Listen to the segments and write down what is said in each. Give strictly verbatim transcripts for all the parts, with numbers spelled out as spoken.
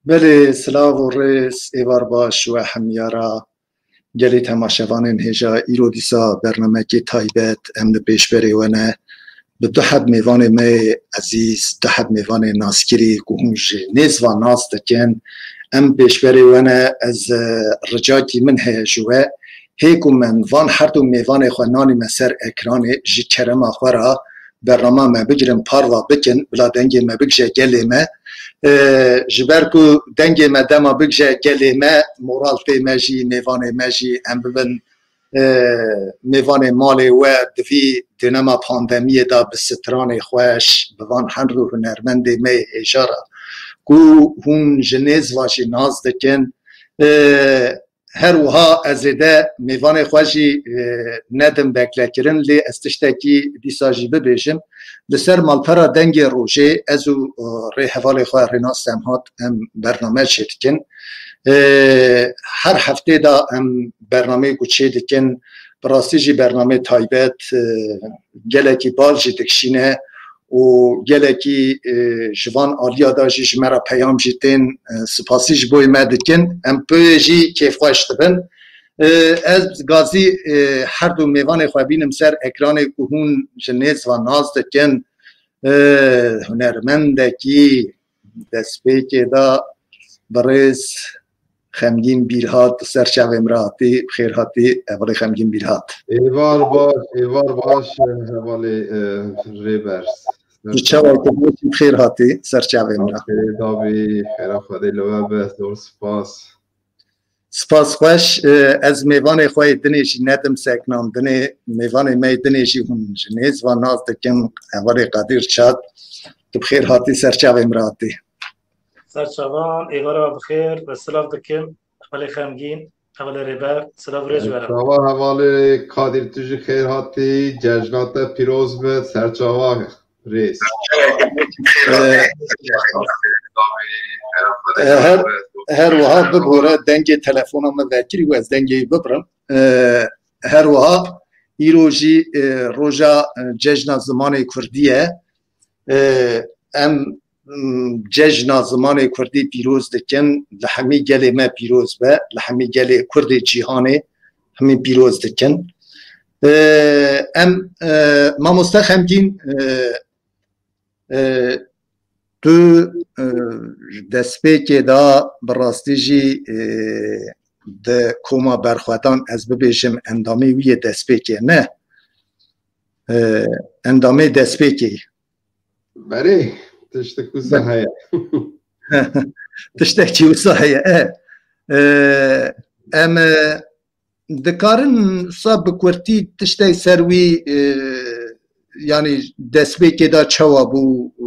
Belê, silav û rêz, êvar baş we hemiyara gelê temaşevanên hêja. Îro dîsa bernamekê taybet em li pêşberê we ne. Bi du heb mêvanê me yê ezîz, du heb mêvanê naskirî ku hûn ji nêz ve nas dikin, em pêşberê we ne. Ez, e, ricakî min heye ji we, hê ku min van her du mêvanê xwe nanîme ser ekranê, ji kerema xwe re bernama me bigirin, parva bikin, bila dengê me bigije gelê me. E, ji ber ku dengê me dema bigije gelê me, moral tê me jî, mêvanê me jî, em bibin, e, mêvanê malê we di vî dênema pandemiyê de bi stranê xweş, bi van her du hunermendê me yê hêja re ku hûn ji nêz ve jî nas dikin. E, her wiha ez êde mêvanê xwe jî, e, nedim beklekirin, lê ez tiştekî dîsa jî bibêjim. Li ser malpera Dengê Rojê ez û, e, rêhevalê xwe Rênas Semhat em bername çêdikin. E, her heftê de em bernameyê ku çêdikin, bi rastî jî bernameyê taybet, e, gelekî baş jî dikişîne û gelekî, e, ji van aliya de jî ji me re peyam jî tên, e, spasî ji bo me dikin. Em pê jî kêfxweş dibin. E, ez gazî, e, her du mêvanê xwe bînim ser ekranê ku hûn ji nêz ve nas dikin. E, hunermendekî destpêkê de birêz Xemgîn Bîrhat ser çavê min re hatî, bi xêr hatî, hevalê Xemgîn Bîrhat. Êvar baş, êvar baş, hevalê, e, Rêber. Tu çawa tu baş, bi xêr hatî ser çavê min re. Xêr dabî, xêra Xwedê li we be, zor spas. Spas xweş, e, ez mêvanê xwe yê dinê jî nedim seknandinê, mêvanê me yê dinê jî hûn ji nêz ve nas dikin, hevalê Qedîr Çat, tu bi xêr hatî ser çavê min re hatî. Ser çavan, êvara bi xêr, ve silav dikim. Hevalê Xemgîn, hevalê Rêber, silav rêz were. Çava hevalê Kadir, tu jî xêr hatî, cejna te pîroz be, ser çava rêz. E, e, her, her wiha bibore dengê telefona min vekirî û ez dengê wî bibirim. E, her wiha îro jî, e, roja, e, cejna zimanê kurdî ye. E, em cejna zimanê kurdî pîroz dikin. Li hemî gelê me pîroz be, li hemî gelê kurdê cîhanê hemî pîroz dikin. Em, mamoste Xemgîn, tu destpêkê de bi rastî jî di koma berxwedan, ez bibêjim, endamê wî yê destpêkê ne, endamê destpêkê. Berê, tiştek wisa heye. Tiştekî wisa heye, e. E, em, e, dikarin sa bi kurtî tiştek ser wî, e, yanî destpêkê de çawa bû, e,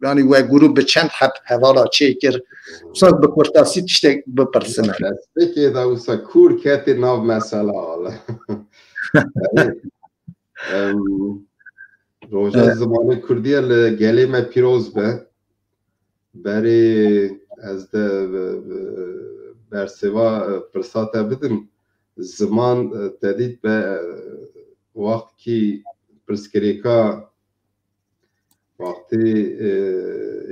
yanî we grûp bi çend heb hevala çêkir, sa bi kurtasî tiştek bipirsin. Destpêkê de wisa kûr ketê nav mesela, wala. Em, roja zimanê kurdî ye li gelê me pîroz be. Berê ez de, e, e, bersêva, e, pirsa te bidim. Ziman, e, te dît be, e, wextkî pirsgirêka Wextê, e,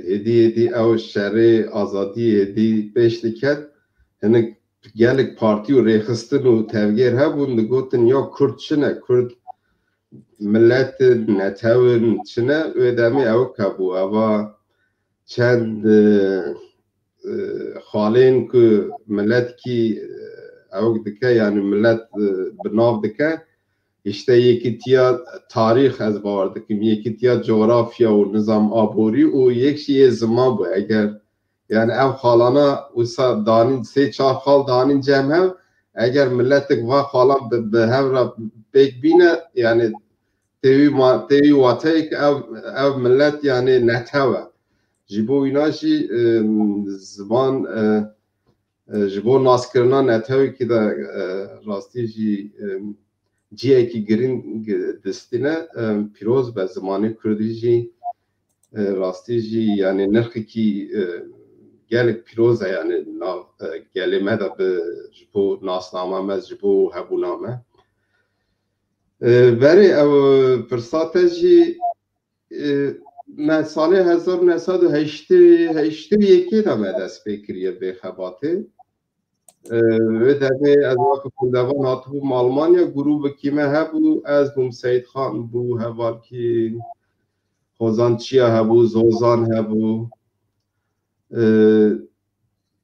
hêdî hêdî ew şerê azadiyê hêdî pêş diket, hinek gelek partî û rêxistin û tevgêr hebûn, digotin ya Kurd çi ne, Kurd milet in, netew in, çi ne, wê demê ewk hebû. Eva çend, e, e, xalên ku miletkî, e, ewk dike, yanî milet, e, bi nav dike, işte yekîtiya tarîx ez bawer dikim, yekîtiya coğrafya û nizam aborî û yek jî yê ziman bû. Eger, yani ev xalana wisa danîn, sê çar xal danîn cem hev, eger miletik va xalan bi, bi hev re pêk bîne, yani tê wî ma-, tê wî wateyê ki ev, ev milet yani netew e. Ji bo wîna jî, e, ziman, e, e, ji bo naskirina netewekî de, e, rastî jî, e, cihekî girîng distîne, e, pîroz be zimanê kurdî jî, e, rastî jî, yani nirxekî, e, gelek pîroz e, yani nav, e, gelê me de bi, ji bo nasnama me, ji bo hebûna me. E, berê ew pirsa te jî, e, me salê hezar û neh sed û heştê, heştê û yekê de me dest pê kiriye vê xebatê. E, wê demê ez weke xwendevan hatibûm Almanya, grûbekî me hebû, ez bûm, Seyîd Xan bû, hevalkî Hozan Çiya hebû, Zozan hebû. E,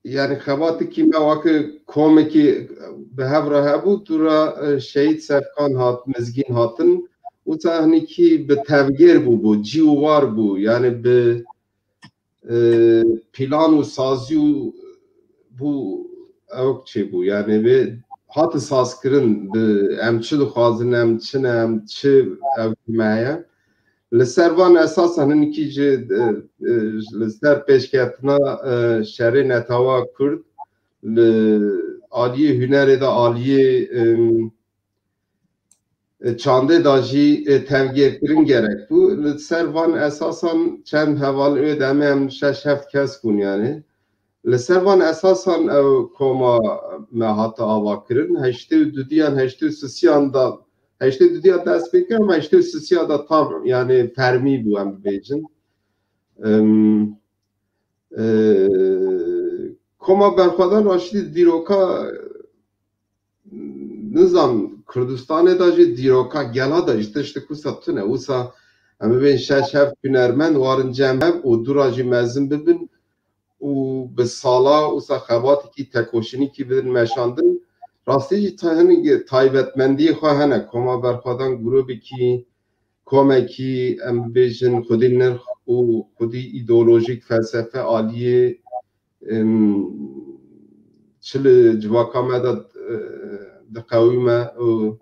yani xebatekî me weke komekî bi hev re hebû, tu re, e, Şehîd Sefkan hat, Mizgîn hatin. Wisa hinekî bi tevgêr bû, bû, cî û war bû. Yani bi, e, plan û sazî û bû, ew çêbû. Yani vê hate sazkirin bi em çi dixwazin, em çi ne, em çi ew me heye. Li ser van esasan hinekî ji, e, e, li ser pêşketina, e, şerê netewa Kurd li aliyê hunerê de, aliyê, em, çandê de jî, e, tevgêrkirin gerek bû. Li ser van esasan çend heval wê demê em şeş heft kes bûn yani. Li ser van esasan ew koma me hate avakirin. Heştê û dudiyan, heştê û sisiyan da, heştê û dudiyan dest pê kir, ama heştê û sisiya da tam yani fermî bû em bibêjin. Em, e, Koma Berxwedan Raşîdî dîroka, nizam, Kurdistanê de jî dîroka gela de jî tiştik wisa tune. Wisa em bibên şeş heft hunermend warin cem hev û dûra jî mezin bibin û bi sala wisa xebatekî tekoşînîkî bidin meşandin. Rastî jî ta-, hinek taybetmendiyê xwe hene. Koma Berxwedan grûbekî, komekî, em bibêjin, xwedî nirx û xwedî îdeolojîk felsefe aliyê, em, çi li civaka me de, e, diqewime û,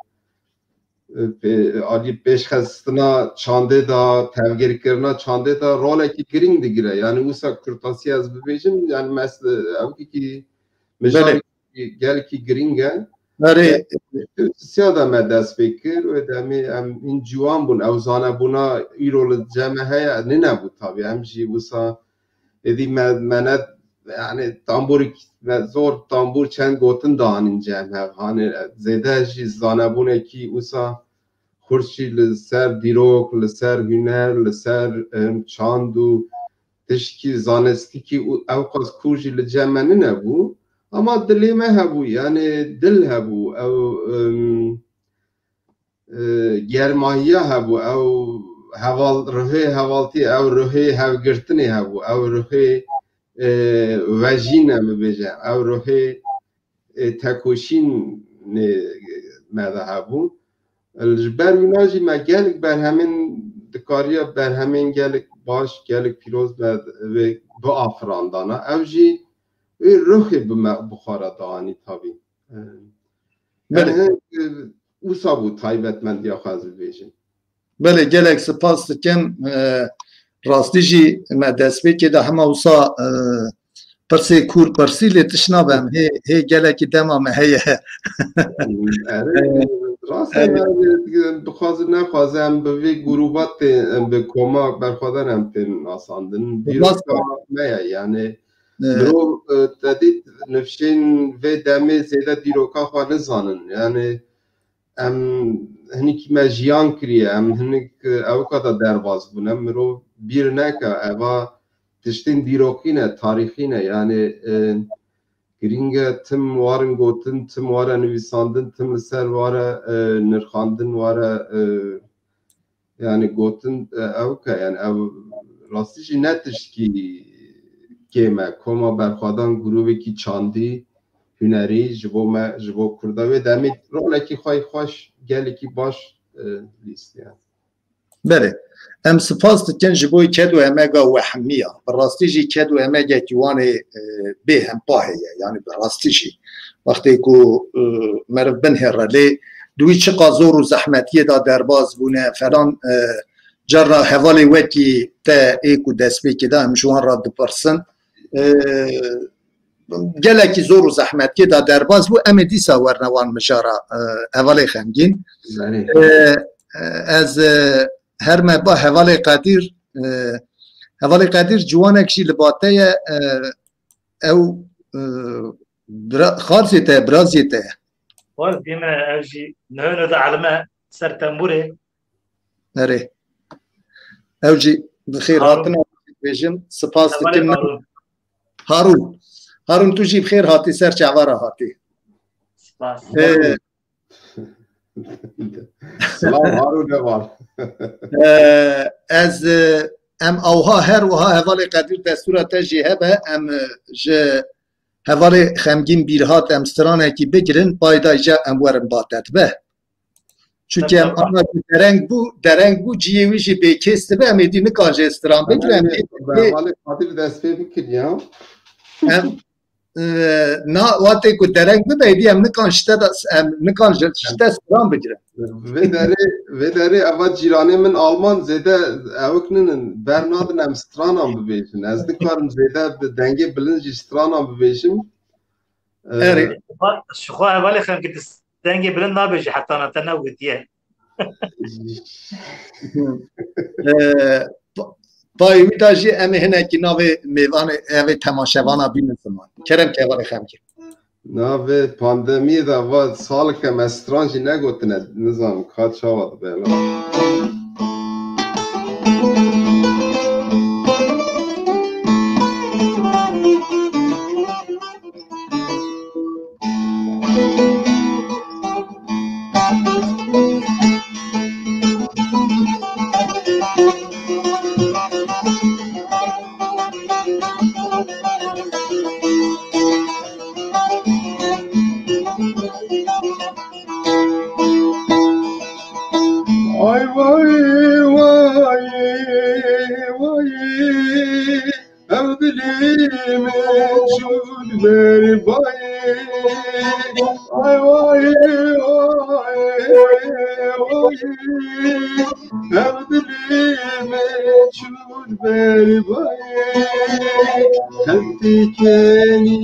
e, pê-, alî pêşxistina çandê de, tevgêrkirina çandê de rolekî girîng digire. Yani wisa kurtasî ez bibêjim, yani mes-, ew kî Belê. mijarî gelkî girîng e. Erê. Siya de me dest pê kir, wê demê em hîn ciwan bûn. Ew zanebûna îro li cem me heye, ninebû tabî. Em jî wisa êdî me, me ne, yani tamburîk, me zor tambur çend gotin danîn cem hev. Hani zêde jî zanebûnekî wisa xurt jî li ser dîrok, li ser huner, li ser, em, çand û tişkî zanistikî û ewqas kûr jî li cem me ninebû. Ama dilê me hebû, yani dil hebû. Ew, em, e, germahiya hebû, ew heval, ruhê hevaltî, ew ruhê hevgirtinê hebû, ew ruhê, e, vejîne bibêje, ew ruhê, e, tekoşînê me de hebû. Ji ber wina jî me gelek berhemên dikariya berhemên gelek baş, gelek pîroz me vê biafirandana. Ew jî wê ruhê bi me, bi xwe re dianî tabî. E, Belê. Yani, e, wisa bû taybetmendiya xwe ez bibêjim. Belê, gelek spas dikim. E, rastî jî me destpêkê de hema wisa, e, pirsê kûr pirsî lê tişnabe em. Hê, hê gelekî dema me heye. Erê, rast e, yani, bixwaze nexwaze em bi vê grûba tê, em bi koma berxwedan em tên nasandin. Dîroka me ye, yani, E, mirov, e, te dît nifşên vê demê zêde dîroka xwe nizanin. Yani, em hinik me jiyan kiriye, em hinik, e, ewka de derbas bûne. Mirov bîr neke, eva tiştên dîrokî ne, tarîxî ne. Yani, e, girîng e tim warin gotin, tim ware nivîsandin, tim li ser ware, e, nirxandin ware, e, yani gotin, e, ewka, yani ew rastî jî ne tiştkî kêm e. Koma Berxwedan grûbekî çandî, hunerî ji bo me, ji bo Kurda wê demê rolekî xwe yî xweş, gelekî baş, e, lîstiye. Belê. Em spas dikin ji bo ked û emega wehmiya. Bi rastî jî ked û emegekî wan ê, e, bê hempa heye. Yani bi rastî jî. Wextê ku, e, meriv binhêre lê di wî çiqa zor û zehmetiyê de derbas bûne, falan, e, carna hevalê wekî te ê ku destpêkê de em ji wan re dipirsin. E, gelekî zor û zehmetiyê de derbas bû. Em ê dîsa werne wan mijara, e, hevalê xemgîn. Belê. E, e, ez, e, her me ba hevalê Qedîr, e, hevalê Qedîr ciwanek jî li ba te ye, e, ew, e, bira-, xalzê te, birazê te ye. Xalzê me, ew jî niho niho de elime ser tembûrê. Erê. Ew jî bi xêr Harun. Hatine bêjim. Spas Hevalê dikim. Harun. Harun. Harun, tu jî bi xêr hatî, ser çava re hatî. Spas. Ee, Silav Harun, ne var? Ee, ez, e, em awha her wiha hevalê Qedîr destûra te jî hebe, em, e, ji hevalê Xemgîn Bîrhat em stranekî bigirin, payda îca em werin ba te dibe. Çunke em ana ku dereng bû, dereng bû, ciyê wî jî bêkês dibe, em êdî nikan jê stran bigirin, em ê, Hevalê Qedîr dest pê bikin ya. Em, e, na, watê ku dereng bibe, êdî em nikan ji te de, em nikan ji, ji te stran bigirin. Vê derê, vê derê eva cîranê min Alman zêde ewik ninin, bernadin em stranan bibêjin. Ez nikarim zêde bi dengê bilind jî stranan bibêjim. Erê. Ji xwe hevalê xemkî, tu dengê bilind nabêjî, heta na te negotiye. Ee, pa-, payî wî de jî em ê hinekî navê mêvanê, evê temaşevana bînin ziman. Kerem ke hevalê xemkî. Navê pandemiyê de va salike me stran jî negotine, nizanim ka çawa dibe la. Ay vay, vay, vay, ev dilê min çûn ber bayê. Ay vay, vay, vay, ev dilê min çûn ber bayê. Qeldî kenî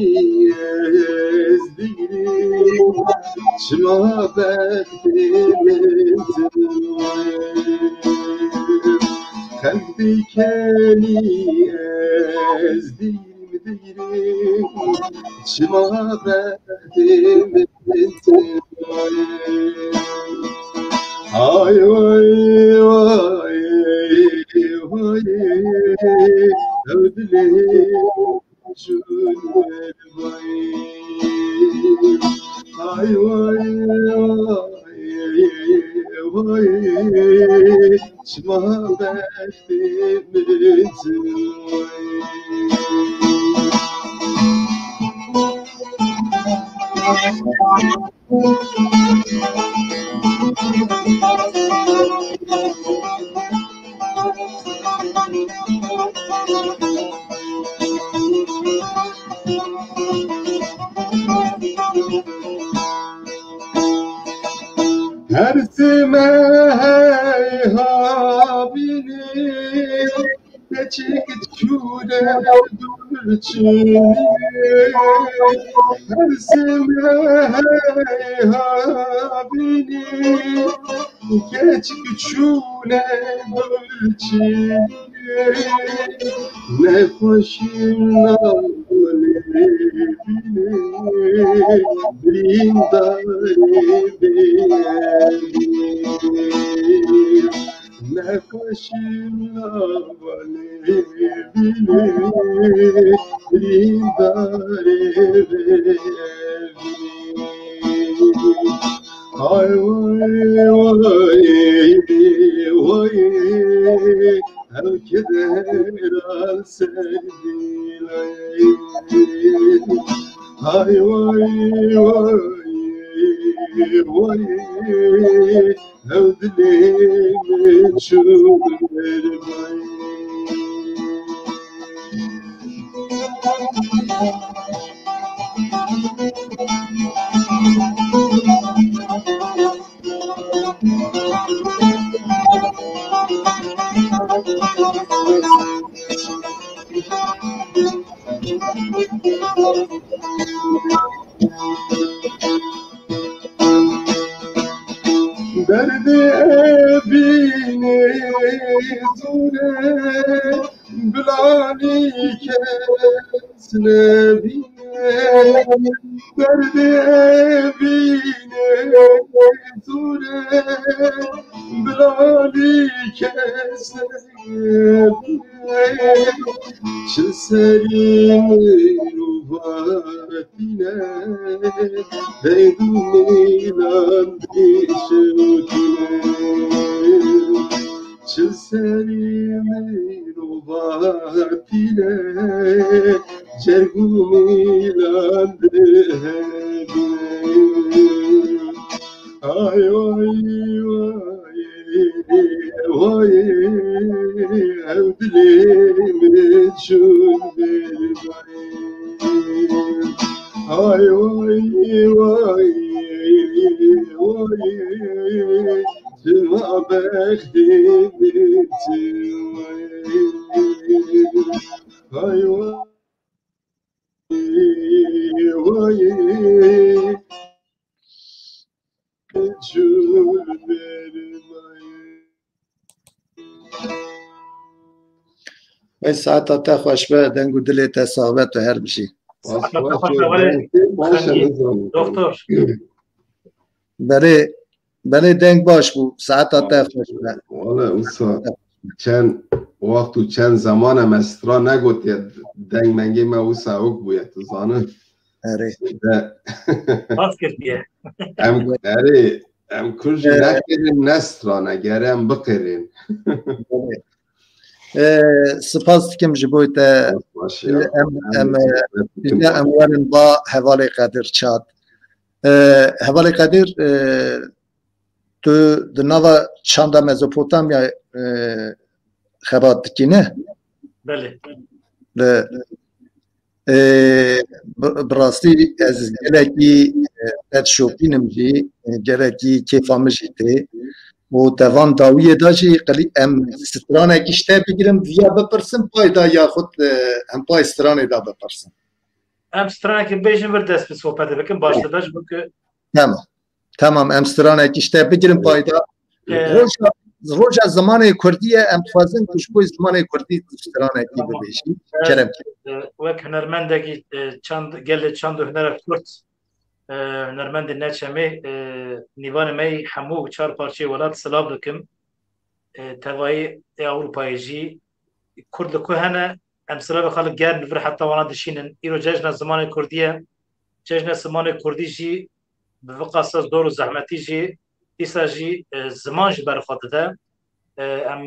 ez digirîm, çima bextê min tune. Qeldî kenî ez digirîm, digirîm, çima bextê min tune. Ay vay, vay, vay, ev dilê çûn ber bayê. Ay vay, vay, vay, çima bextê min tune. Her sime hey ha bînî, keçik çûne dûr çinî. Her sime hey ha bînî, keçik çûne dûr çinî. Nexweşîm nalê bînê, birîndarê bê. Nexweşîm nalê bînê, birîndarê bê. Ay vay, vay, vay, ew kederan ser dîlayê. Ay vay, vay, vay, ew dilê min çû ber bayê. Derdê evînê zûre, bilanî kes nebîne. Derdê evînê zûre, bilanî kes nebîne. Çil serî mirovatîne, derd û mîlan dişewtîne. Çil serî mirovatîne, cerg û mîlan dihebîne. Ay vay, vay, vay, ew dilê min çûn ber bayê. Ay vay, vay, vay, çima bextê min çûn ber bayê. Ay vay. Vay, Saeta te xweş be, deng û dilê te sax be, tu her bijî. Saeta te xweş be, belê, baş e, nizanim. Doktor. Belê, belê, deng baş bû. Saeta te xweş be. Wele wisa çend wext û çend zeman e me stra negotiye, deng mengê me wisa ok bûye, tu zanî. Erê. Rast kiriye. Em, erê, em kur jî neqirîn, ne strane, gere em biqirîn. E, spas dikim ji bo te. Em, em, em werin ba hevalê Qedir Çat. E, hevalê Qedir, e, tu di nava çanda Mezopotamya, e, xebat dikî, ne? Belê. Li, e, bi, bi rastî ez gelekî, e, te dişopînim jî, e, gelekî kêfa min jî tê. Û te van dawiyê de jî qilî em stranekî ji te bigirim, viya bipirsim, pay da yaxud, e, em pay stranê de bipirsim. Em stranekî bêjin vir dest bi sohbetê bikin, baş dibe ji bo ku Tamam. Tamam, em stranekî ji te bigirin pay da. Ee, roja, roja zimanê kurdî ye, em dixwazin ku ji bo zimanê kurdî stranekî bibêjî. Kerem. Ee, wek hunermendekî, e, çand, gelê çand û hunera kurd, e, hunermendê neçemê, e, nîvanê me yî hemû çar parçeyê welat silav dikim. E, tevayî ê Ewropayê jî kurd li ku hene, em silavê xwe li germ li vir heta wana dişînin. Îro cejna zimanê kurdî ye. Cejna zimanê kurdî jî bi vê qasa zor û zehmetî jî dîsa jî, e, ziman ji ber xwe dide. E, em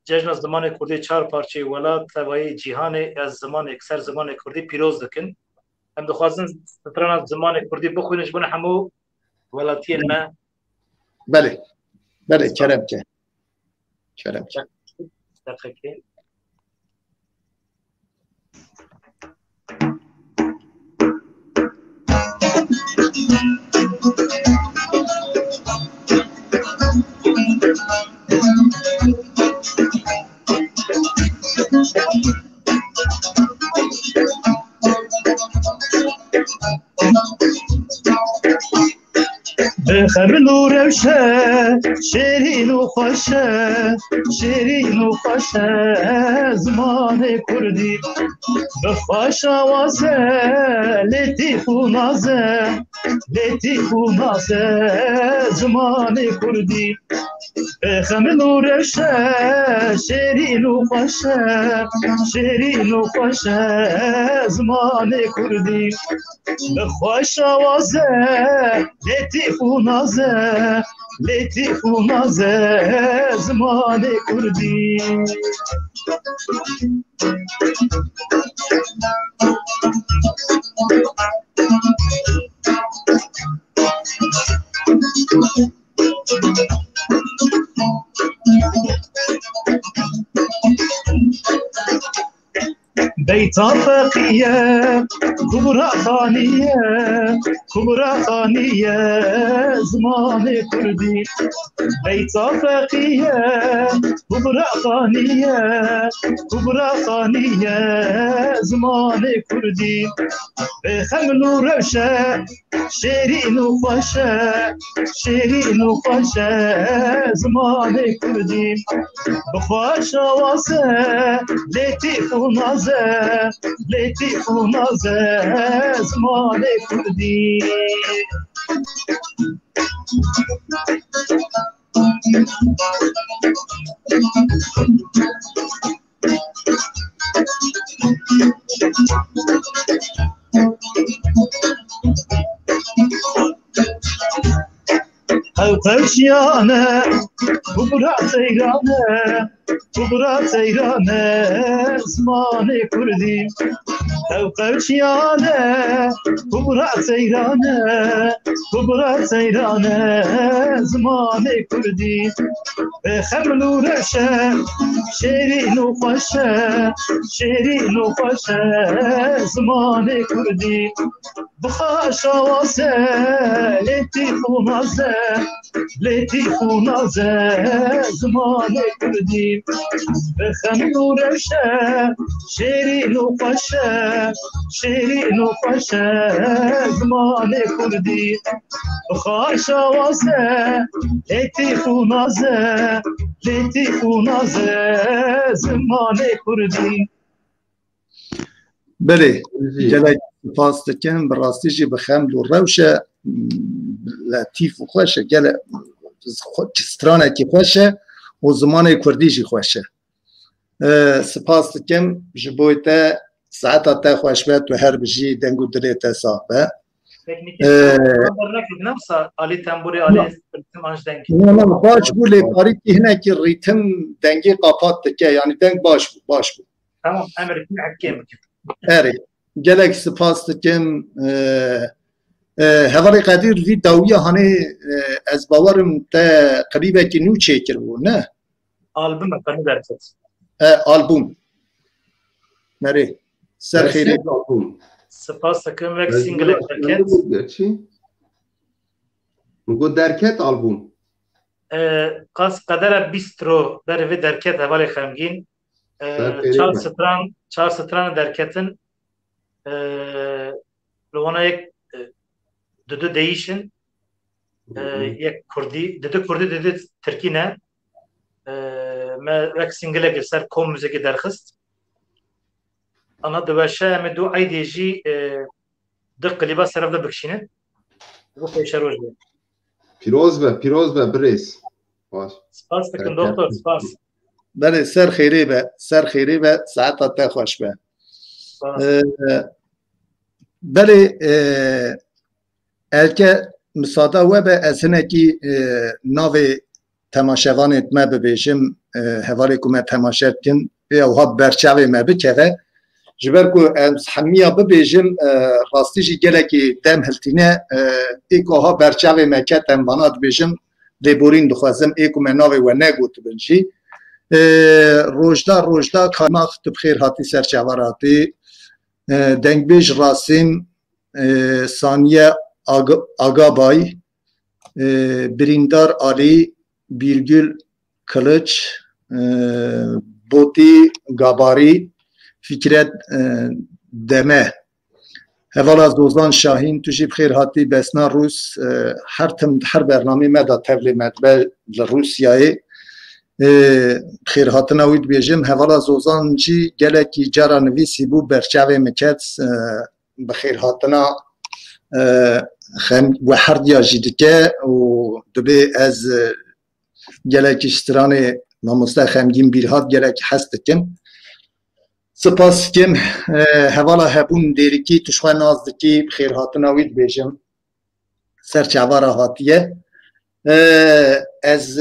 cejna zimanê kurdî çar parçeyê welat, tevayî cîhanê ya zimanê, ser zimanê kurdî pîroz dikin. Em dixwazin strana zimanê kurdî bixwînin ji bo hemû welatiyên me. Belê. Belê, kerem ke. Kerem ke. Deqekê. Bi xemil û rewşe, şêrîn û xweş e, şêrîn û xweş e zimanê kurdî. Bi xweş awaz e, lêtîf û naz e, lêtîf û naz e zimanê kurdî. Bi xemil û rewşe, şêrîn û xweş e, şêrîn û xweş e zimanê kurdî. Bi xweş awaz e, lêtîf û naz e, lêtîf û naz e zimanê kurdî. Beyta Feqiye, Kubra Xaniye, Kubra Xaniye, zimanê kurdî. Beyta Feqiye, Kubra Xaniye, Kubra Xaniye, zimanê kurdî. Bê xeml û rewşe, şêrîn û xweş e, şêrîn û xweş e zimanê kurdî. Bi xweş awaz e, lêtîf û naz e, lêtîf û naz e zimanê kurdî. Qew qew çiyane, Kubra seyran e, Kubra seyran e, zimanê kurdî. Qew qew çiyane, Kubra seyran e, Kubra seyran e, zimanê kurdî. Bê xeml û rewşe, şêrîn û xweş e, şêrîn û xweş e, zimanê kurdî. Bi xweş awaz e, lêtîf û naz e, lêtîf û naz e zimanê kurdî. Bi xeml û rewşe, şêrîn û xweş e, şêrîn û xweş e zimanê kurdî. Bi xweş awaz e, lêtîf û naz e, lêtîf û naz e zimanê kurdî. Belê, gelek spas dikim. Bi rastî jî bi xeml û rewş e, letîf û xweş e. Gelek stranekî xweş e û zimanê kurdî jî xweş e. E, spas dikim ji bo te, saeta te xweş be, tu her bijî, deng û dilê te sax be. Teknîkê Ee, dernekê ne wisa alî tembûrê, alî rîtim an ji dengê. No, no, baş bû, lê parîkî hinekî rîtim dengê qapat dike, yanî deng baş bû, baş bû. Tamam, em rîtmî hevkê bikin. Erê, gelek spas dikim. Ee, e, Hevalê Qedîr, vî dawiya hanê, e, ez bawerim te klîbekî nû çêkiribû, ne? Album e, pernî derket. E, album. Nerê? Ser xêrê. Album. Spas dikim, wek single derket. Gerçi. Min got derket album. E, qas qedere bîst ro berê vê derket, Hevalê Xemgîn. E, çar stran, çar stran derketin. E, li wana yek, e, dudu deyîşin. E, yek kurdî, dudu kurdî, dudu tirkî ne. E, me wek singilekê ser kom muzikê derxist. Ana diweşe em ê du eydê jî, e, du klîba ser hev de bikişînin. Bu pêşeroj be. Pîroz be, pîroz be birêz. Baş. Spas dikim doktor, spas. Belê, ser xêrê be, ser xêrê be, saeta te xweş be. Spas. Ee, belê, e, elke misada we be, ez hinekî, e, navê temaşevanê me bibêjim, e, hevalê ku me temaşe dikin, pê ew ha berçavê me bikeve. Ji ber ku ez hemiya bibêjim, e, rastî jî gelekî dem hiltîne, e, ê ku ha berçavê me ket, em vana dibêjim, lêborîn dixwazim, ê ku me navê we negotibin jî. E, Rojda, Rojda Kaymax, tu bi xêr hatî, ser çavar hatî. E, dengbêj Rasim, e, Saniye Ag-, Agabay, e, Birîndar Alî, Bîrgül Kılıç, e, Botî Gabarî, Fikret, e, Deme. Hevala Zozan Şahîn, tu jî bi xêr hatî. Besna Rûs, e, her tim, her bernamê me de tevlê me dibe li Rûsyayê. E, xêrhatina wî dibêjim. Hevala Zozan jî gelekî cara nivîsî bû, berçavê min ket, e, bi xêrhatina, e, xem-, we herdiya jî dike û dibê ez, e, gelekî ji stranê mamoste Xemgîn Bîrhat gelekî hez dikim. Spas dikim, e, hevala Hebûn Dêrikî, tu ji xwe nas dikî, bi xêrhatina wî dibêjim. Ser çavara hatiye. E, ez,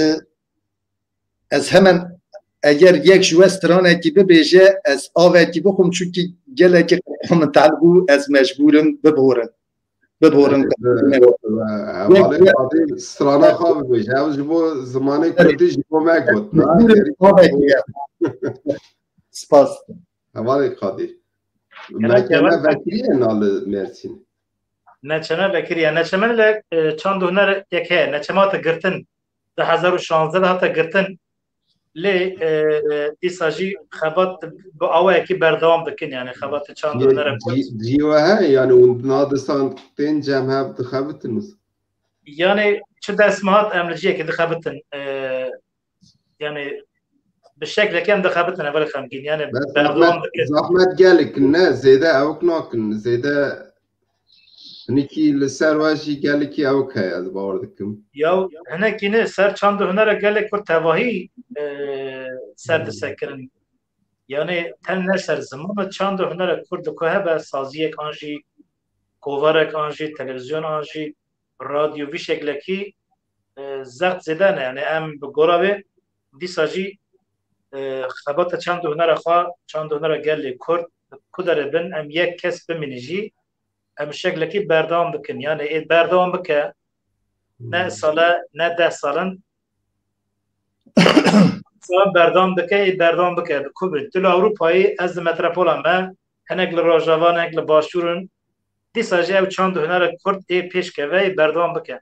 ez hemen eger yek ji we stranekî bibêje, ez avekî bixwim, çunkî gelekî qedexa min tehl bû, ez mecbûr im biborim. Biborin. Hevalê Qadî strana xwe bibêje. Ew ji bo zimanê kurdî ji bo me got. Spas. Hevalê Qadî. Neçeme vekiriye na li Mersîn. Neçeme vekiriye. Neçeme li, e, çand û huner yek heye. Neçema te girtin. Du hezar û şazdeh de hate girtin. Lê, e, dîsa jî xebat bi awayekî berdewam dikin, yani xebatê çand û hunera Kurd. Cî-, cî we heye, yani hûn na distan tên cem hev dixebitin wisa? Yani çi dest me hat em li ciyekê dixebitin. E, yani bi şeklekî em dixebitin, hevalê Xemgîn. Yani berdewam dikin. Zahmet gelek ne, zêde ewk nakin, zêde Hinekî li ser we jî gelekî ewk heye, ez bawer dikim. Ya hinekî ne, ser çand û hunera gelê Kurd tevahî, e, ser disekirin. Yani ten ne ser ziman, çand û hunera Kurd li ku hebe, saziyek an jî, kovarek an jî, televîzyon an jî, radyo, vî şeklekî, e, zext zêde ne. Yani em bi gora wê dîsa jî, e, xebata çand û hunera xwe, çand û hunera gelê Kurd, ku derê bin, em yek kes bimînin jî, em şeklekî berdewam bikin. Yani ê berdewam bike, ne sale, ne deh salin. Sale berdewam bike, ê berdewam bike. Bi ku bin? Tu li Ewropayê, ez li metropola me, hinek li Rojava, hinek li Başûr in. Dîsa jî ew çand û hunera Kurd ê pêş keve, ê berdewam bike.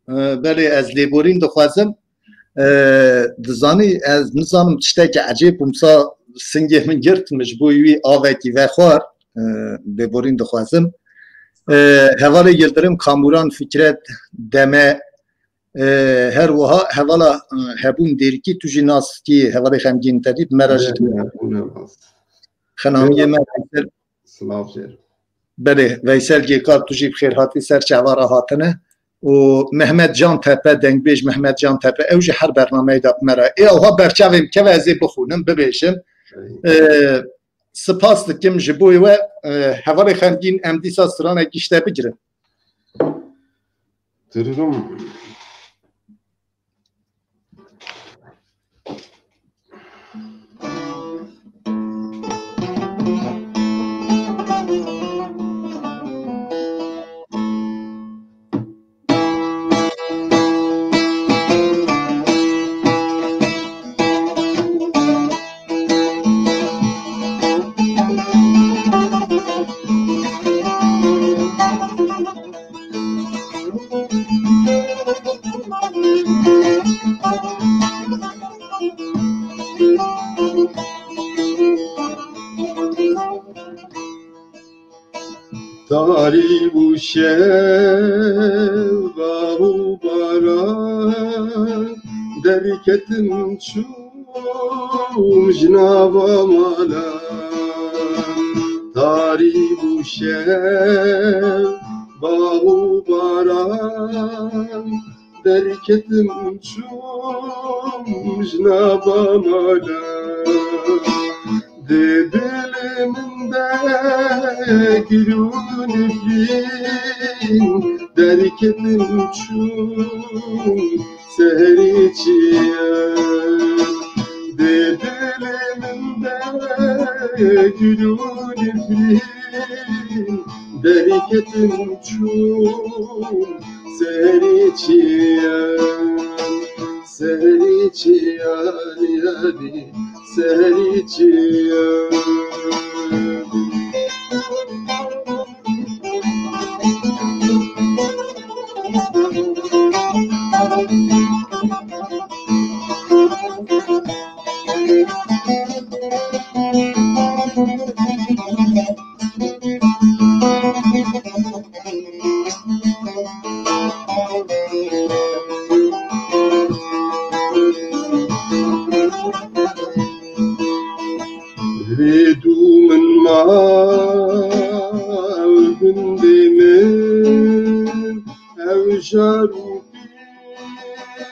E, belê, ez lêborîn dixwazim. E, dizanî, ez nizanim tiştekî ecêb bûm, sa singê min girt, min ji bo wî avekî vexwar. E, lêborîn dixwazim. E, hevalê Yildirim Kamuran, Fikret Deme, e, her wiha hevala, e, Hebûn Dêrikî, tu jî nas dikî, hevalê Xemgîn te dît, me re jî. Ne, ne, ne, ne. Xenamiyê me Veysel. Silav jêr. Belê, Veysel Gêkar, tu jî bi xêr hatî ser çava re hatine. Û Mehmet Can Tepe, dengbêj Mehmet Can Tepe, ew jî her bernameyê de bi me re. Ê, ewha berçavê min keve ez ê bixwînim, bibêjim. Ey. Ee, spas dikim ji bo we. Ee, hevalê xemgîn, em dîsa stranek ji te bigirin. Tiririm. Tarî bû şev, bav û baran, derketim çûm ji nava malan. Tarî bû şev, bav û baran, derketim çûm ji nava malan. Di dilê min de gul û nifrîn, derketim çûm serê çiyan. Di dilê min de gul û nifrîn, derketim çûm serê çiyan, serê çiyan, yadî serê çiyan. Lê dû min ma ew gundê min, ew jar û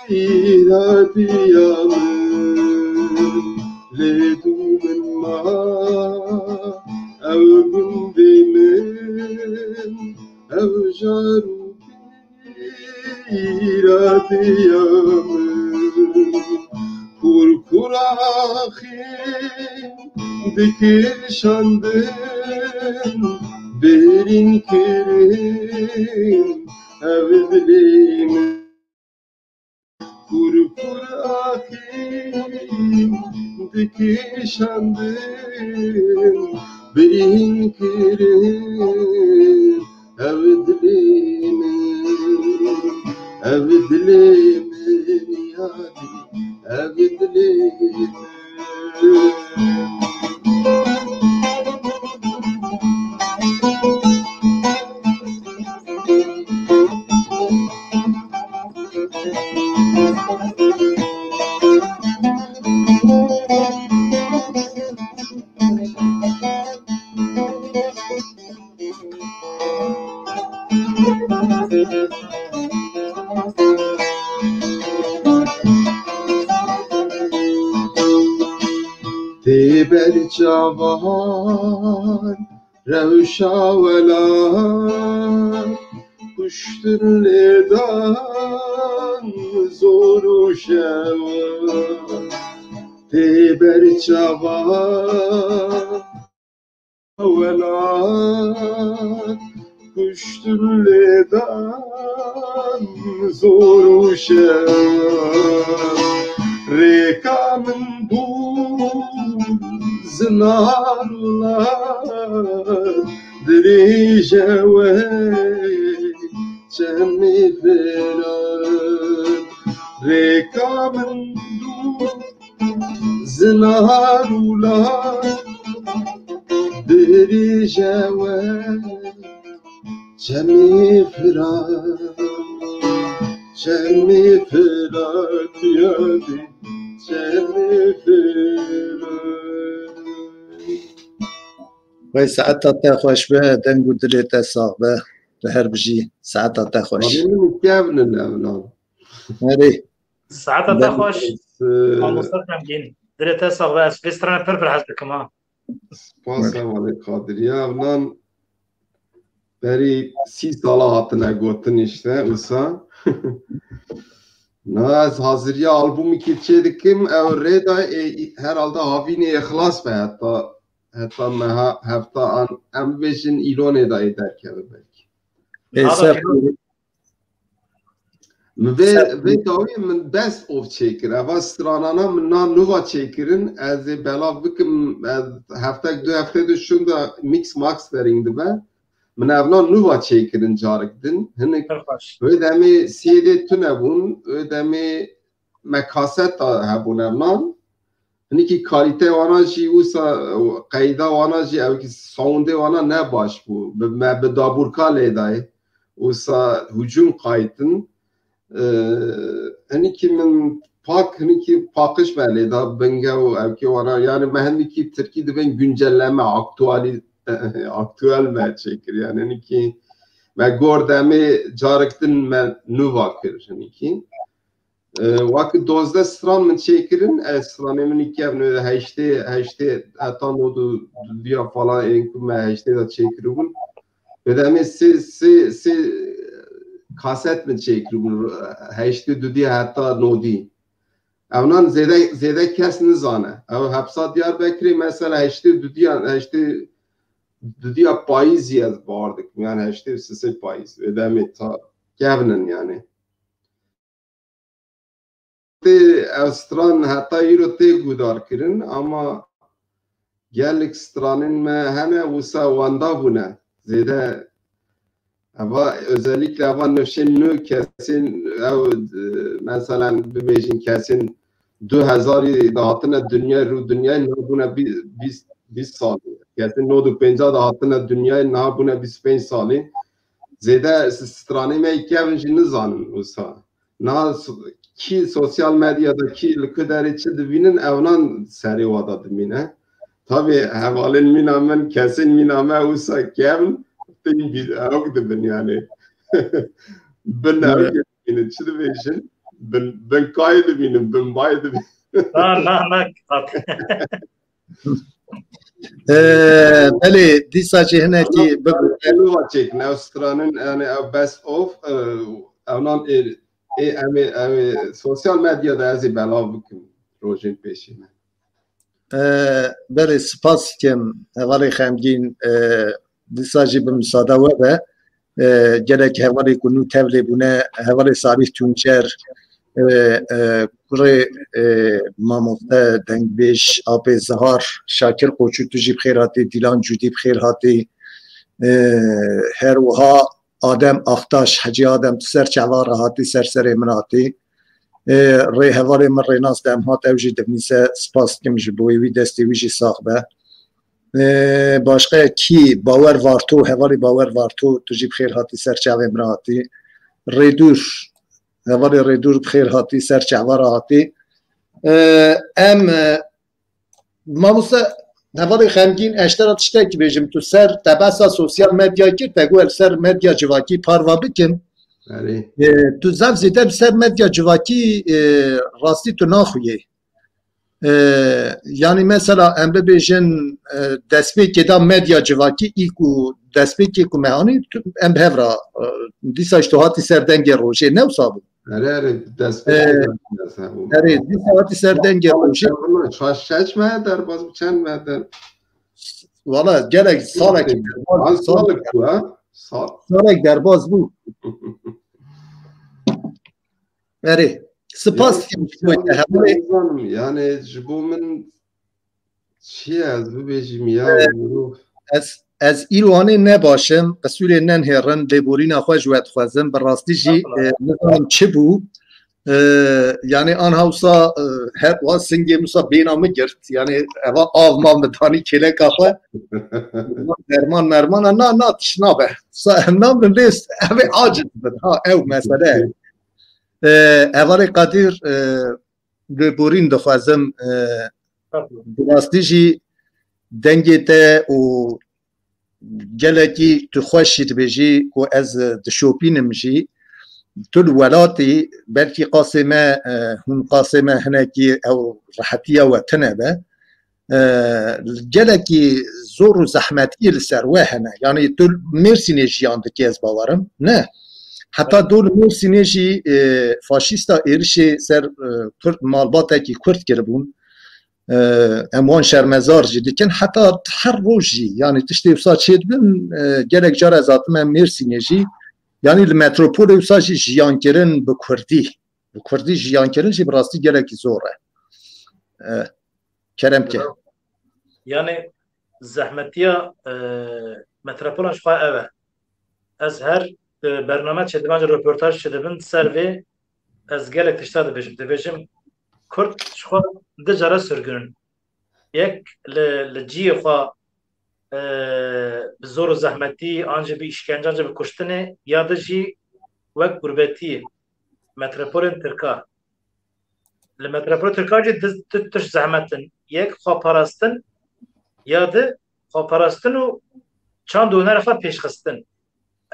pîradiya min. Lê dû min ma ew gundê min, ew jar û pîradiya min. Kur kur axîn dikişandin, birîn kirin ev dilê min. Kur kur axîn dikişandin, birîn kirin ev dilê min, ev dilê min yadî, ev dilê min. Tê ber çavan rewşa welat, kuştin lêdan zor û şewan. Tê ber çavan welat, kuştin lêdan zor û şewan. Rêka min bû zinar û lat, dirêj e wê çemê Firat. Rêka min bû zinar û lat, dirêj e wê çemê Firat, çemê Firat yadî, çemê Firat. Wey saeta te xweş be, deng û dilê te sax be. Li her bijî, saeta te xweş. Xwedê min kevnin ev nan. Erê. Saeta te xweş. Mamoste Xemgîn. Dilê te sax be. Ez vê strana pir pir hez dikim ha. Spas hevalê Qadir. Ya ev nan berî sî sala hatine gotin işte wisa. Na ez haziriya albûmekî çê dikim, ew rê de ê, herhalde havînê ê xilas be heta heta meha hefta an em bêjin îlonê de ê derkeve belkî. Ê ser Min vê vê dawî min best of çêkir. Eva stranana min na nuva çêkirin. Ez ê belav bikim, ez heftek du hefte de şunda mix mastering dibe. Min evna nuva çêkirin carik din. Hinik wê demê C D tune bûn, wê demê me kaseta hebûn evnan. Hinikî kalîte wana jî wisa qeyda wana jî ew ki soundê wana ne baş bû. Bi, me bi dabûrka lê dayê. Wisa hûcûm qaytin. Ee, hinikî min pak, hinikî paqij me lê da binge û ew ki wana. Yani me hinikî tirkî dibên güncelleme, aktuali, aktuel me çêkir. Yani hinikî me gor demê carik din me nuva kir hinikî. Waki dozdeh stran min çêkirin, ez stranê min kevin heştê, heştê heta nod û dudiya falan ên ku me heştê de çêkiribûn. Bi demê sê, sê, sê kaset min çêkiribûn, heştê dudiya heta nodî. Evnan zêde, zêde kes nizane. Ew hepsa Diyarbekirê mesela heştê dudiya, heştê dudiya payîzî ez bawer dikim. Yani heştê û sisê payîz. Wê demê ta kevnin yani. Tê ev stran heta îro tê guhdar kirin, ama gelek stranên me hene wisa wenda bûne. Zêde eva, özellikle eva nifşên nû kesên ew, e, mesela bibêjin kesên du hezarî de hatine dinyayê, rû dinyayê niha bûne bî-, bîst, bîst salî. Kesên nod û pênca de hatine dinyayê niha bûne bîst û pênc salî. Zêde s-, stranê me kevin jî nizanin wisa. Na s-, kî sosyal medyada kî li ku derê çi dibînin, evnan serê wa da dimîne. Tabî hevalên mîna min, kesên mîna me wisa kevn, tên bî-, ewk dibin yani. Bin ewk dibînin, çi dibêjin? Bin, bin kayê dibînin, bin bayê dibînin. Na, na, na, qat. Ee, belê, dîsa jî hinekî bibe. Ew çêkin, ew stranin, yani ew best of, e, evnan ê, ê, em ê, em ê sosyal medyada ez ê belav bikim rojên pêşî me. Ee, belê, spas dikim, hevalê xemgîn, e, dîsa jî bi misada we be. E, gelek hevalê ku nû tevlê bûne, hevalê Salih Tunçer, e, e, kurê, e, mamoste dengbêj, apê Zihar, Şakir Koçû, tu jî bi xêr hatî, Dîlan Cûdî bi xêr hatî. E, her wiha Adem Aktaş, Hecî Adem, tu ser çava re hatî, ser serê min hatî. E, rê hevalê min Rênas Demhat, ew jî divnîse, spas dikim ji bo wî, destê wî jî sax be. E, başqa kî? Bawer Varto, hevalê Bawer Varto, tu jî bi xêr hatî, ser çavê min hatî. Rêdûr, hevalê Rêdûr bi xêr hatî, ser çava re hatî. E, em, e, mamoste, hevalê xemgîn, ez te re tiştekî bêjim, tu ser tebesa sosyal medya kir, te got li ser medya civakî parva bikim. Erê. E, tu zaf zêde li ser medya civakî, e, rastî tu naxuyê. E, yani mesela em bibêjin, e, destpêkê da medya civakî, îlk û destpêkê ku me anî, tu, em bi hev re, e, dîsa ji tu hatî ser dengê rojê, ne wisa bû? Erê, erê, destpêkê E, de ez hebûm. Erê, dîsa hatî ser dengê rojê. Çaş şeş me derbas bû, çend me der- Valla gelek salekî derbas, An sal- salek bû, ha? Sal- Salek derbas bû. Erê, spas dikim ji bo te hevalê. Nizanim, yani ji bo min çi ye ez bibêjim ya, Ee, mirov. Ez, ez îro anê ne baş im, qisûrê nenhêrin, lêborîna xwe ji we dixwezim, bi rastî jî, Estağfurullah. E, nizanim çi bû. E, yani an hewsa, e, her wa singê min sa bêna min girt, yani eva av ma min danî kêleka xwe. Derman mermana na, na tiş nabe. Sa em namrin lê ev ê aciz bin. Ha, ew mesele. E, hevalê Qadir, e, lêborîn dixwazim, e, bi rastî jî dengê te û Gelekî tu xweş jî dibêjî ku ez, e, dişopînim jî. Tu li welatî belkî qasê me, e, hûn qasê me hinekî ew rehetiya we tune be. E, gelekî zor û zehmetiyê li ser we hene. Yanî tu li Mêrsînê jiyan dikî, ez bawerim. Ne. Heta do li Mêrsînê jî, e, faşîsta êrişê ser, e, Kurd, malbatekî Kurd kiribûn. E, em wan şermezar jî dikin. Heta her roj jî, yanî tiştê wisa çêdibin, e, gelek car ez hatime Mêrsînê jî. Yanî li metropolê wisa jî jiyan kirin bi Kurdî. Bi Kurdî jiyan kirin jî bi rastî gelekî zor e. E, kerem ke. Yanî zehmetiya, e, metropola ji xwe ev e. Ez her, e, bername çêdibin, röportaj çêdibin, ser vê ez gelek tişta dibêjim. Dibêjim, Kurd ji xwe du cara sirgûn in. Yek li, li cihê xwe, e, bi zor û zehmetî, an jî bi îşkence, an jî bi kuştinê, ya di jî wek gurbetî metropolên Tirka. Li metropolên Tirka jî du, du tişt zehmet in. Yek xweparastin, ya di xweparastin û çand û hunera xwe pêşxistin.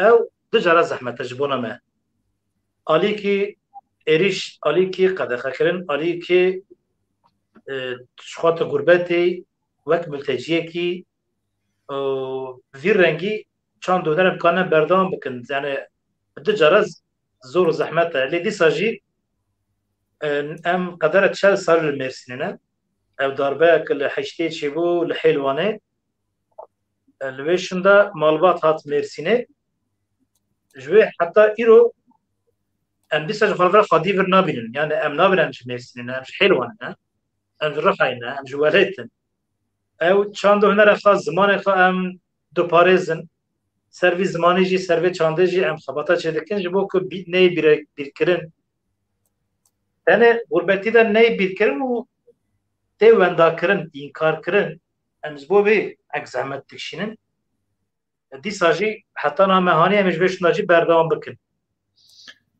Ew du cara zehmet e ji bona me. Alîkî êrîş, alîkî qedexekirin, alîkî, e, ji xwe tu gurbetê wek milteciyekî, e, vî rengî çand û hunera em karin berdewam bikin. Yani bi du cara z-, zor û zehmet e. Lê dîsa jî, e, em qedera çel sal li Mêrsînê ne. Ev darbeya ku li heştê çêbû li Hêlwanê, e, li wê şûnda malbat hat Mêrsînê. Ji wê heta îro em dîsa ji xwe re xwedî vir nabînin. Yani em nabînin em ji Mêrsînê ne, em ji Hêlwanê ne, em ji Rihayê ne, em ji welêt in. Ew çand û hunera xwe, zimanê xwe em diparêzin. Ser vî zimanê jî, ser vê çandê jî em xebata çêdikin, ji bo ku bî-, neyê bîre-, bîrkirin. Tenê gurbetî de neyê bîrkirin û tê wendakirin, înkarkirin. Em ji bo vê ek zehmet dikişînin. Dîsa jî heta niha me haniye em ji vê şûnda jî berdewam bikin.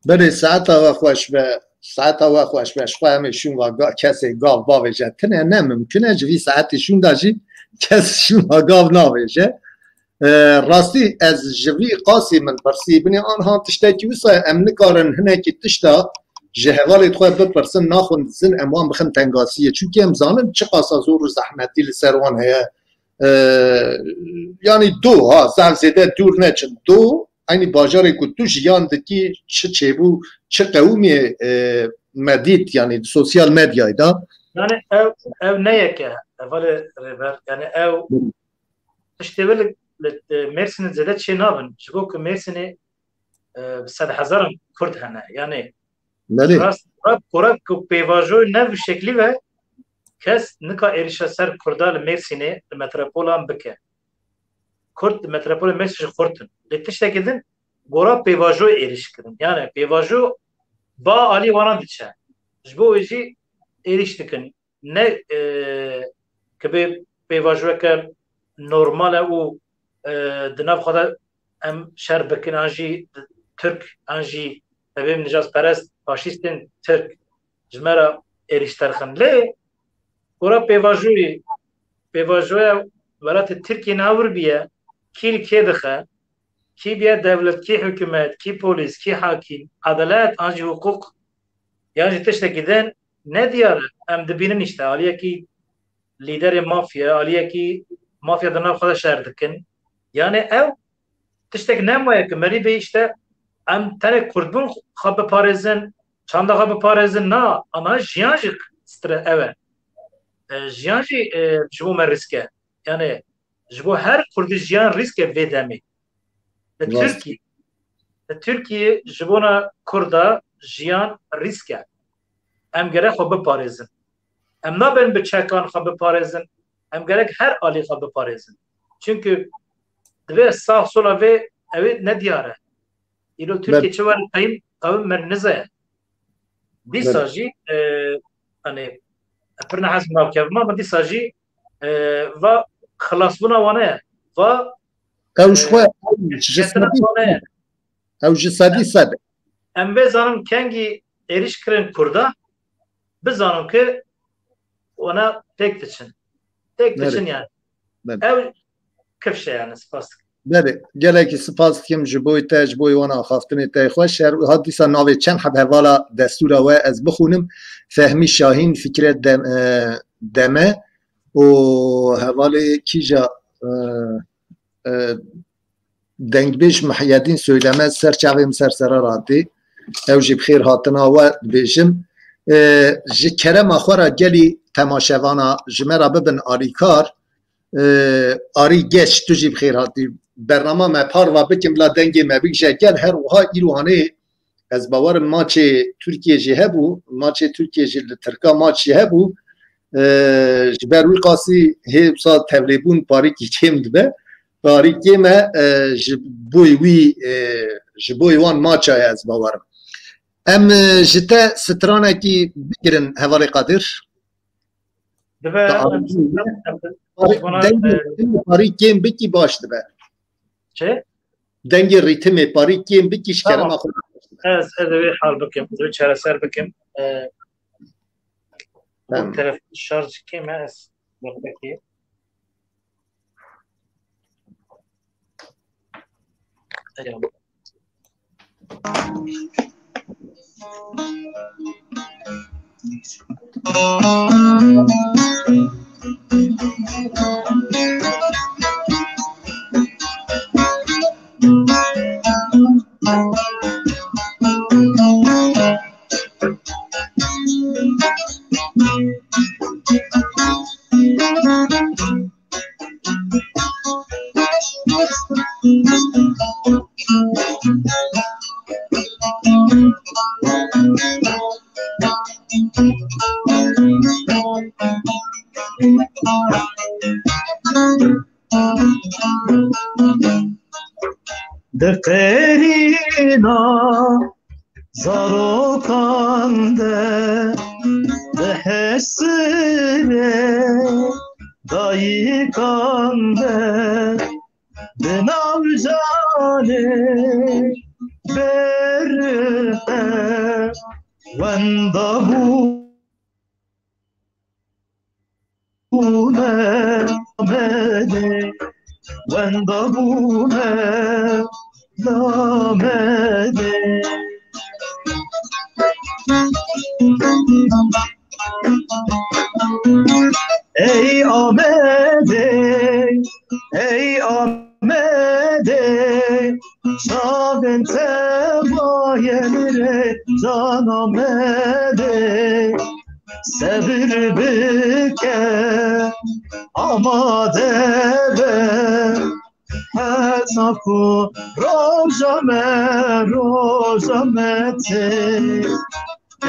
Belê, saeta we xweş be, saeta we xweş be, ji xwe em ê şûn ve ga-, kesê gav bavêje. Tine ne mimkun e, ji vî saetî şûnda jî kes şûn ve gav navêje. E, rastî ez ji vî qasî min pirsî, binê anha tiştekî wisa em nikarin hinekî tişta ji hevalê xwe bipirsin, naxwin dizin em wan bixin tengasiyê. Çunke em zanin çiqasa zor û zehmetî li ser wan heye. E, yanî do, ha, zaf zêde dûr neçin. Do, eynî bajarê ku tu jiyan dikî, çi çêbû, çi qewimê, e, me dît, yanî di sosyal medyayê de. Yani ev, ev ne yek e, hevalê Rêber. Yani ev tiştê wê li, li, e, Mêrsînê zêde çê nabin. Ji bo ku Mêrsînê, e, bi sedhezaran Kurd hene. Yani Belê. Rast, Kurd, Kurd ku pêvajoyê ne bi şeklî ve kes nika êrişa ser Kurda li Mêrsînê, li metropolan bike. Kurd li metropolê Mêrsîn jî xurt in. Lê tiştekî din gora pêvajoyê êrîş kirin. Yani pêvajo ba alî wana diçe. Ji bo wê jî êrîş dikin. Ne, e, ki bê pêvajoyeke normal e û, e, di nav xwe de em şer bikin, an jî Tirk, an jî, em bêjin, nijadperest, faşîstên Tirk ji me re êrîş derxin. Lê gora pêvajoyê, pêvajoya welatê Tirkiyê niha wir bûye, kî li kê dixe, kî bûye dewlet, kî hikûmet, kî polîs, kî hakîm, edalet an jî hiqûq, yan jî tiştekî din ne diyar e. Em dibînin îşte aliyekî lîderê mafya, aliyekî mafya di nav xwe de şer dikin. Yani ew tiştek nemaye ki merî bê îşte em tenê kurdbûn xwe biparêzin, çanda xwe biparêzin. Na, ama jiyan jî stre ew e. E, jiyan jî, e, ji bo me rîsk e. Yani ji bo her kurdî jiyan rîsk e vê demê. Li Rast. Tirkiyê, li Tirkiyê ji bona kurda jiyan rîsk e. Em gerek xwe biparêzin. Em nabên bi çekan xwe biparêzin. Em gerek her alî xwe biparêzin. Çünkü divê sax sola vê ew ê ne diyar e. Îro Tirkiye Bel- çi were qeyim, qewim me nize. Dîsa Bel- jî, e, hani, pir nehaz navkevim ama dîsa jî, e, va xilasbûna wane ye. Va, Ew ji xwe, e, ew ji ketina sedî wane ye. Ew ji sedî sed. Em vê zanin kengî êrîş kirin Kurda, bizanin ki wana pêk diçin. Pêk Nerê? Diçin yani. Nerê? Ew kifşe yani, spas dikim. Belê, gelekî spas dikim ji bo te, ji bo wan axaftinê te xweş. Her wiha dîsa navê çend heb hevala destûra we ez bixwînim. Fehmî Şahîn, Fikret Dem-, e, Deme û hevalê kîja, e, e, dengbêj Mihyedîn Söyleme ser çavê min ser sera ratî. Ew jî bi xêr hatina we dibêjim. E, ji kerema xwe re gelî temaşevana ji me re bibin alîkar. E, Arî Geç, tu jî bi xêr hatî. Bernama me parva bikim, la dengê me bigije gel. Her wiha îro hanê ez bawerim maçê Tirkiyê jî hebû, maçê Tirkiyê jî li Tirka maç jî hebû. E, ji ber wî qasî hê wisa tevlêbûn parîkî kêm dibe. Parî kêm e, e, ji bo wî, e, ji bo wan maça ye ez bawerim. Em, e, ji te stranekî bigirin hevalê Qadir. Dibe Te em, arzu em, em, Parî, vana, dengê, e, dengê parî kêm bikî baş dibe. Çi? Dengê rîtimê parî kêm bikî ji Tamam. kerema xwe baş dibe. Ez, ez ê wê hal bikim, ez ê wê çareser bikim. E, bu Tamam. telefon şarj kêm e, ez bunu peki. Alo. Di qêrîna zarokan de, di hesirê dayikan de, di nav canê berxe wenda bû. Bûme Amedê, wenda bûme Amedê. Ey Amedê, ey Amedê, çavên te mayên rê can Amedê. Sebir bike, amade be, heta ku roja me, roja me tê.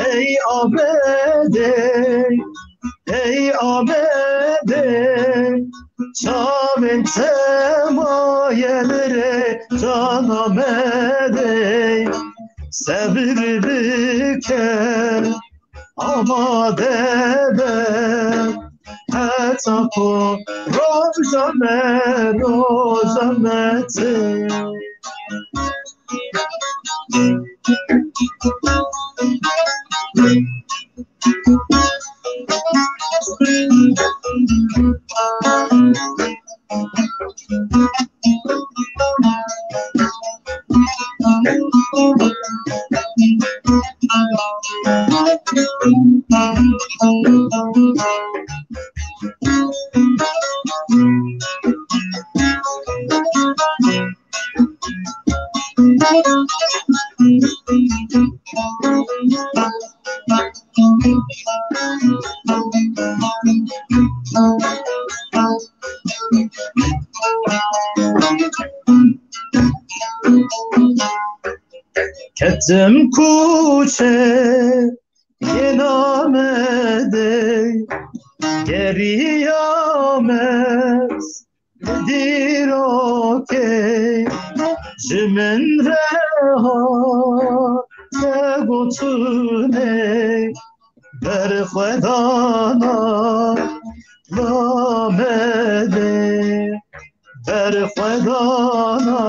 Ey Amedê, ey Amedê, çavên te mayên rê can Amedê. Sebir bike, amade be, heta ku roja me, roja me tê. Ketim kuçe yê namedê, geriyame dîrokê, ji min re hate gotinê, berxwedana namedê, berxwedana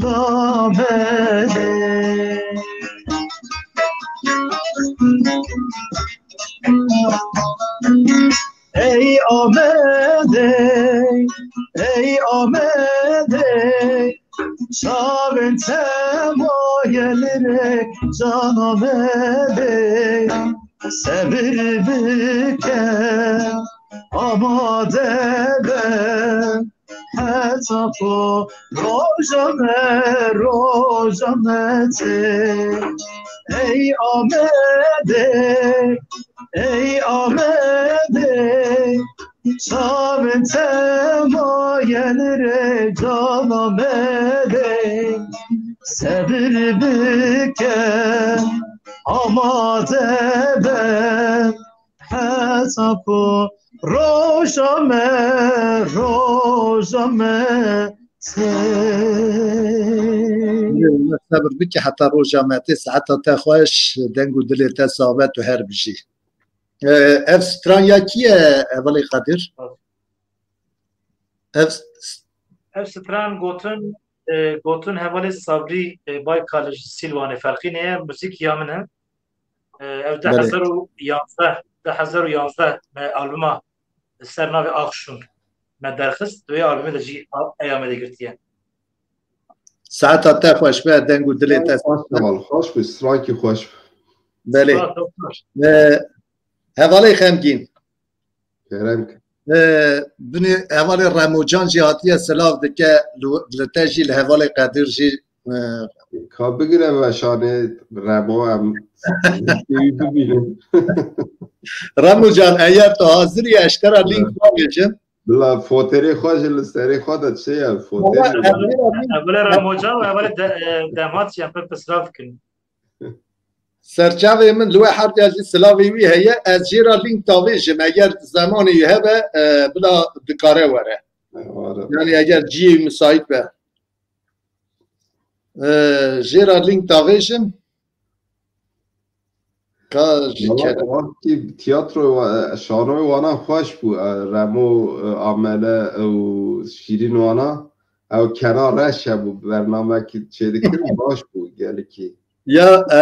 namedê. Ey Amedê, ey Amedê, Çavên te maye li rê cana me bê, sebir bike, amade be, heta ku roja me, roja me tê. Ey Amedê, ey Amedê, çavên te maye li rê cana me bê. Sebir bike, amade be, heta ku roja me, roja me tê. Sebir bike heta roja me tê, saeta te xweş, deng û dilê te sax be, tu her bijî. Ee, ev stran ya kî ye, Hevalê Qedir? Ev s- Ev stran gotin, e, gotin hevalê Sabrî, e, Baykal ji Sîlwanê, Ferqînê ye, muzîk ya min e. E, ev Belê. du hezar û yanzdeh, du hezar û yanzdeh me albuma ser navê Axşun me derxist, di wê albumê de jî a-, eya me de girtiye. Saeta te xweş be, deng û dilê te. Xweş be, xweş be, strankî xweş be. Belê. Spas, doktor. Ee, Hevalê Xemgîn. Kerem ke. Ee, binê hevalê Remocan jî hatiye silav dike, li, li te jî li hevalê Qedir jî, ee. Ka bigire veşanê Remo em bibînin. Remocan, eger tu hazir î, ez ji te re link bavêjim. Bila foterê xwe jî li serê xwe de çi ye, foterê. Hevalê Remocan û hevalê de-, e, Demhat jî em pir pislav dikin. Serçavê min li we her diyar jî silavê wî heye. Ez jê re link davêjim. Eger zemanê wî hebe, e, bila dikare were. Were. Yani eger cihê wî misait be. E, jê re link davêjim. Ka ji Wala kere. Wextî tiyatro wa-, şanoyê wana xweş bû. E, Remo, e, Amele û Şîrîn wana. Ew kena reş hebû, bernamekî çêdikir baş bû gelekî. Ya, e,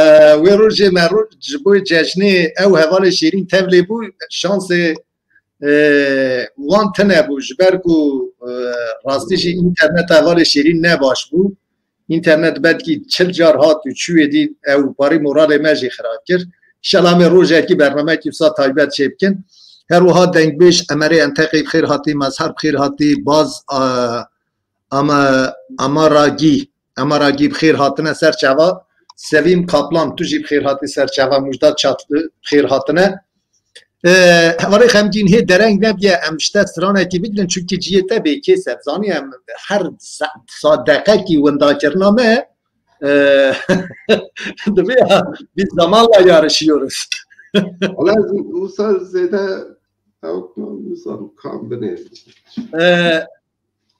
wê rojê me ro-, ji bo cejnê ew hevalê Şêrîn tevlê bû, şansê, e, wan tune bû, ji ber ku, e, rastî jî înterneta hevalê Şêrîn ne baş bû. Înternet belkî çil car hat û çûyê dî ew parî moralê me jî xirab kir. Înşallah em ê rojekî bernameyekî wisa taybet çê bikin. Her wiha dengbêj Emerê Enteqî bi xêr hatî, Mezher bi xêr hatî, Baz, a, Ama, Amaragî, Amaragî bi xêr hatine ser çava. Sevîm Kaplan, tu jî bi xêr hatî ser çava, Mujdat Çat bi xêr hatine. E, Hevalê Xemgîn, hê dereng nebiye, em ji te stranekî bigrin, çunkî cihê te bê kês e, zanî em her sa-, sa deqekî windakirina me, e, dibe ya, biz zamanla yarışıyoruz. Wala ez wisa zêde ew wisa kam binêrim. E,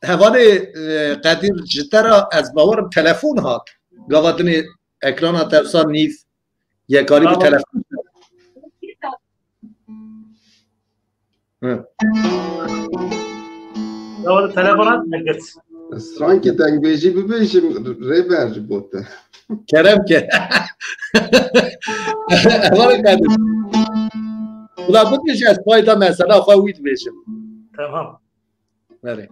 Hevalê, e, Qedîr, ji te re ez bawerim telefon hat. Gava dinê ekrana te wisa nîv, yekarî bi telefon. Hı. Ya, telefonat me girt. Strankê dengbêjî bibêjim, rêber ji bo te. Kerem ke. Hevalê Qedîr. Bila bibêje, ez payda mesela xwe wî dibêjim. Tamam. Belê.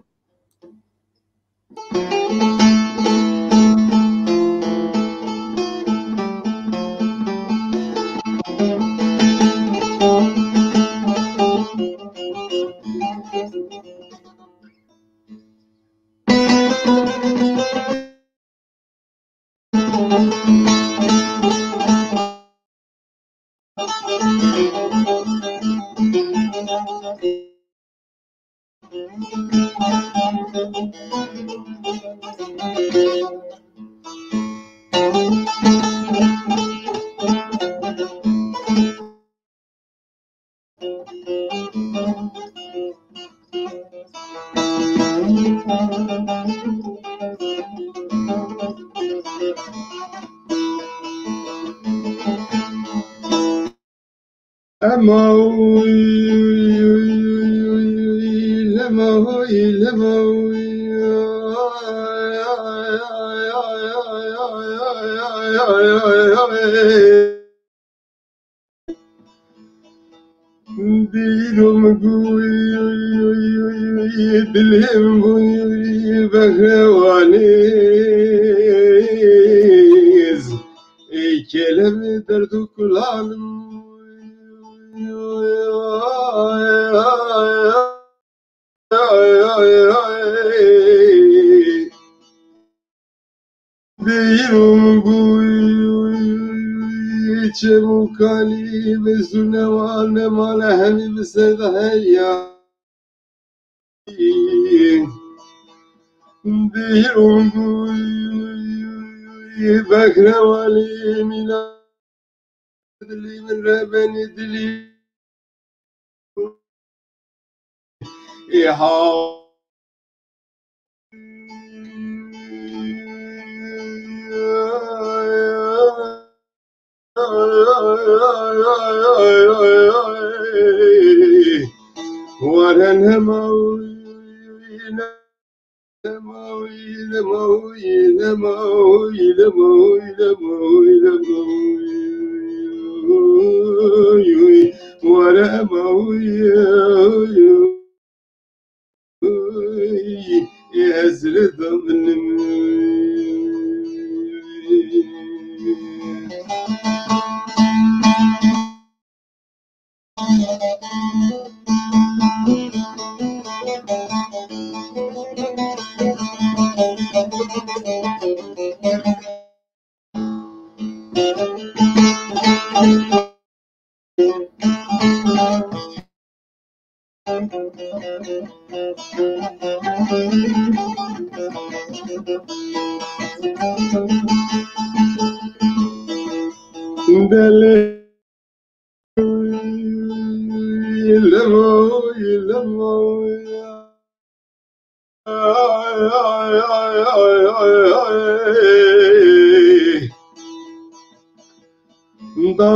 Dîro min gû dilê min bû behrewanê. Kêlê min derd û kulan dîr û gûy çem û kalî bi zû newan nemale hemî bi ser de heriya. Dîr û gûy bekrewalî mîna dilî min re benî dilî. Ê ha. Were nema wî, nema wî, nema wî, nema wî, nema wî, nema wî, nema wî. Were ema wî, ez li dam nim. Belê. Lemo, lemo. Da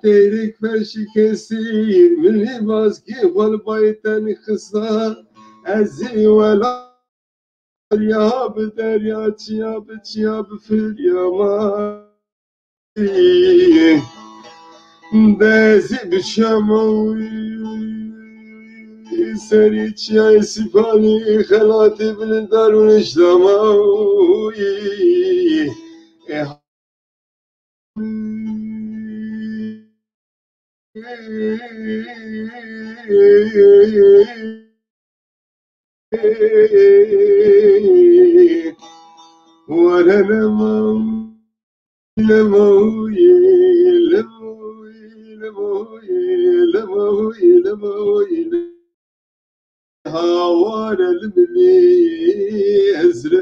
têrik ferşî kesî, min lê baskê xwe li bayê tenê xista. Ez ê wela derya bi derya, çiya bi çiya, bi firya ma. Dezî bi çema serî çiyayê Sîpanî, xelatê bilindar û niştama. Haware li milê ez li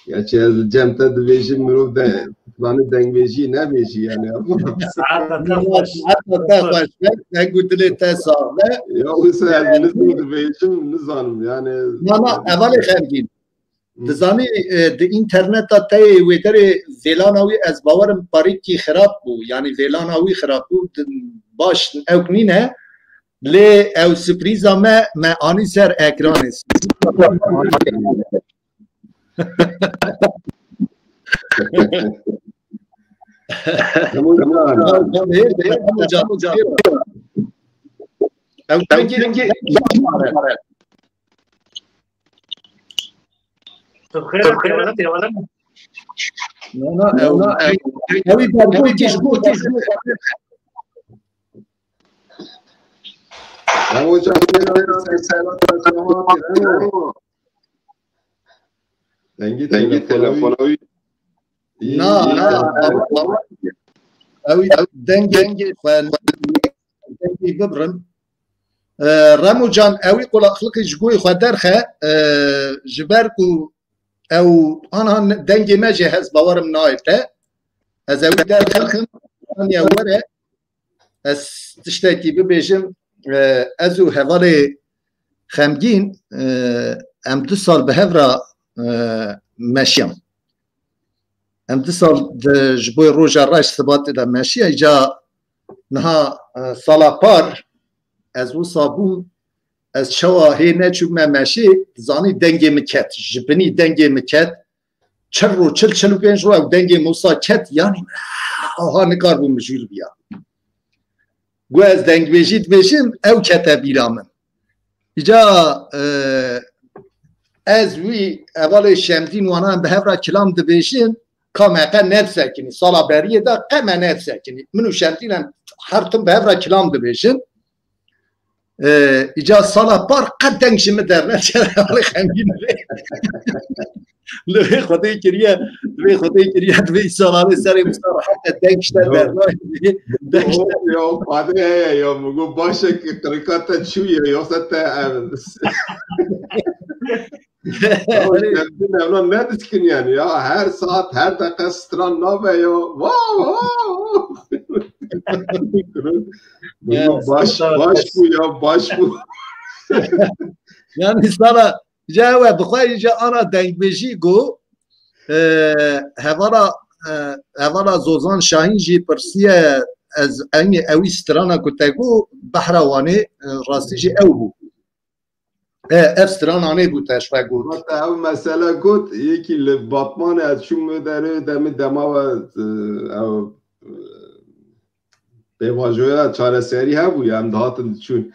Ya çi ez cem te dibêjim, mirov de, planê dengbêjî nebêjî yani. Saeta te xweş. Saeta te xweş be, deng û dilê te sax be. Ya wisa ez nizanim dibêjim, nizanim yani. Na, na, hevalê xemgîn. Dizanî, e, di înterneta te yê wê derê vêlana wî ez bawerim parîkî xirab bû. Yanî vêlana wî xirab bû, di, baş ewk nîne. Lê ew surprîza me, me anî ser ekranê. Hemû Ew dengê, dengê. Tu xêr, xêr, xêr, xêr. Na, na, ew, ew, ew, ew, ew, ew, ew, ew, ew, ew, Remo hocam, Remo. Dengê, dengê telefonoyî. Na, na, ew dengê xwe, dengê bibirin. E, Remo can, ew ê qulaqlikê ji guhê xwe derxe, e, ji ber ku ew anha ne-, dengê me jê hez bawerim nayê te. Ez ew ê derxim, aniye were. Ez tiştekî bibêjim, e, ez û hevalê xemgîn, e, em du sal bi hev re, e, meşiyan. Em du sal di, ji bo roja reş Sibatê de meşiya, îca niha, e, sala par ez wisa bûm, ez çawa hê neçûme meşê, dizanî dengê min ket, ji binî dengê min ket, çil ro, çil, çil û pênc ro ew dengê min wisa ket, yanî aha nikarbûm mijûl biya. Got ez dengbêjî dibêjim, ew kete bîra min. Îca, e, ez wî hevalê Şemdîn wana em bi hev re kilam dibêjin, ka me qe nedisekinî. Sala beriyê de qe me nedisekinî. Min û Şemdîn em her tim bi hev re kilam dibêjin. E, îca sala par qe deng ji min derneçe hevalê Xemgîn. Li vê Xwedê kiriye, li vê Xwedê kiriye, li vê îsal anê serê wisa rehet e, deng işte Yo. Dernayê. Deng işte. Yo, yo, pade heye, yo, min got, baş e ki qirika te çûye, yoksa te, e, Kendin evra ne diskin yani ya, her saat, her dakika stran nabe ya. Wow, wow. Min got, baş, baş bu ya, baş bu. Yani sana, ja we, bi xwe jî ana dengbêjî got, e, hevala, e, hevala Zozan Şahîn jî pirsiye, ez, eynî ewî strana ku te got, Behra Wanê, e, rastî jî ew bû. E, ev strana nê bû te ji xwe got. Te ew mesele got, yekî li Batmanê ez çûm derê, demê dema we, e, ew, e, pêvajoya çareserî hebû ya, em dihatin diçûn.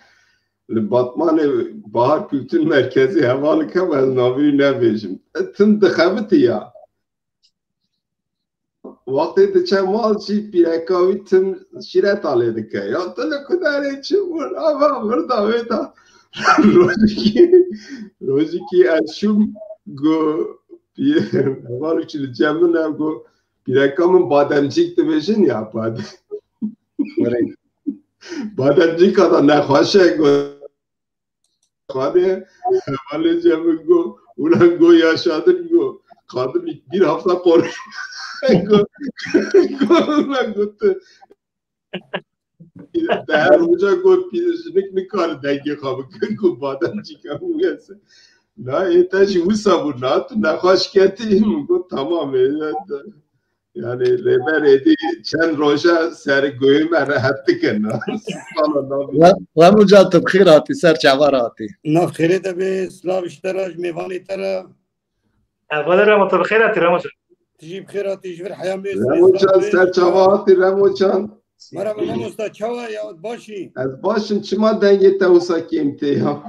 Li Batmanê Bahar Kültür Merkezi hevalek hebû, ez navê wî nebêjim. E, tim dixebitî ya. Wextê diçe mal jî pîreka wî tim şîreta lê dike. Ya tu li ku derê çi bû? Ava vir da wê da. Rojikî, rojikî ez çûm got, pî-, hevalekî li cem min e, got, pîreka min bademcîk dibêjin ya badem. Erê. Bademcîka da nexweş e, got. Xanê, hevalê cem min got, ulan got yaşadın got. Kadın bir hafta konuş. Got, got, ulan got. Te her roja got, pîr jinik nikare dengê xwe bike, got, bademcîka wî hese. Na, ê te jî wisa bû, na, tu nexweş ketî, min got, tamam, ê, Yani Rêber êdî çend roja ser guhê me rehet dikin. Sala navî. Re-, Remo can, tu bi xêr hatî, ser çava re hatî. Nav xêrê de be, silav ji te re, ji mêvanê te re. Hevalê Remo, tu bi xêr hatî Remo can. Tu jî bi xêr hatî, ji vir heya me. Remo can, ser çava hatî Remo can. Merhaba mamosta, çawa ya, baş î? Ez baş im, çima dengê te wisa kêm tê ya?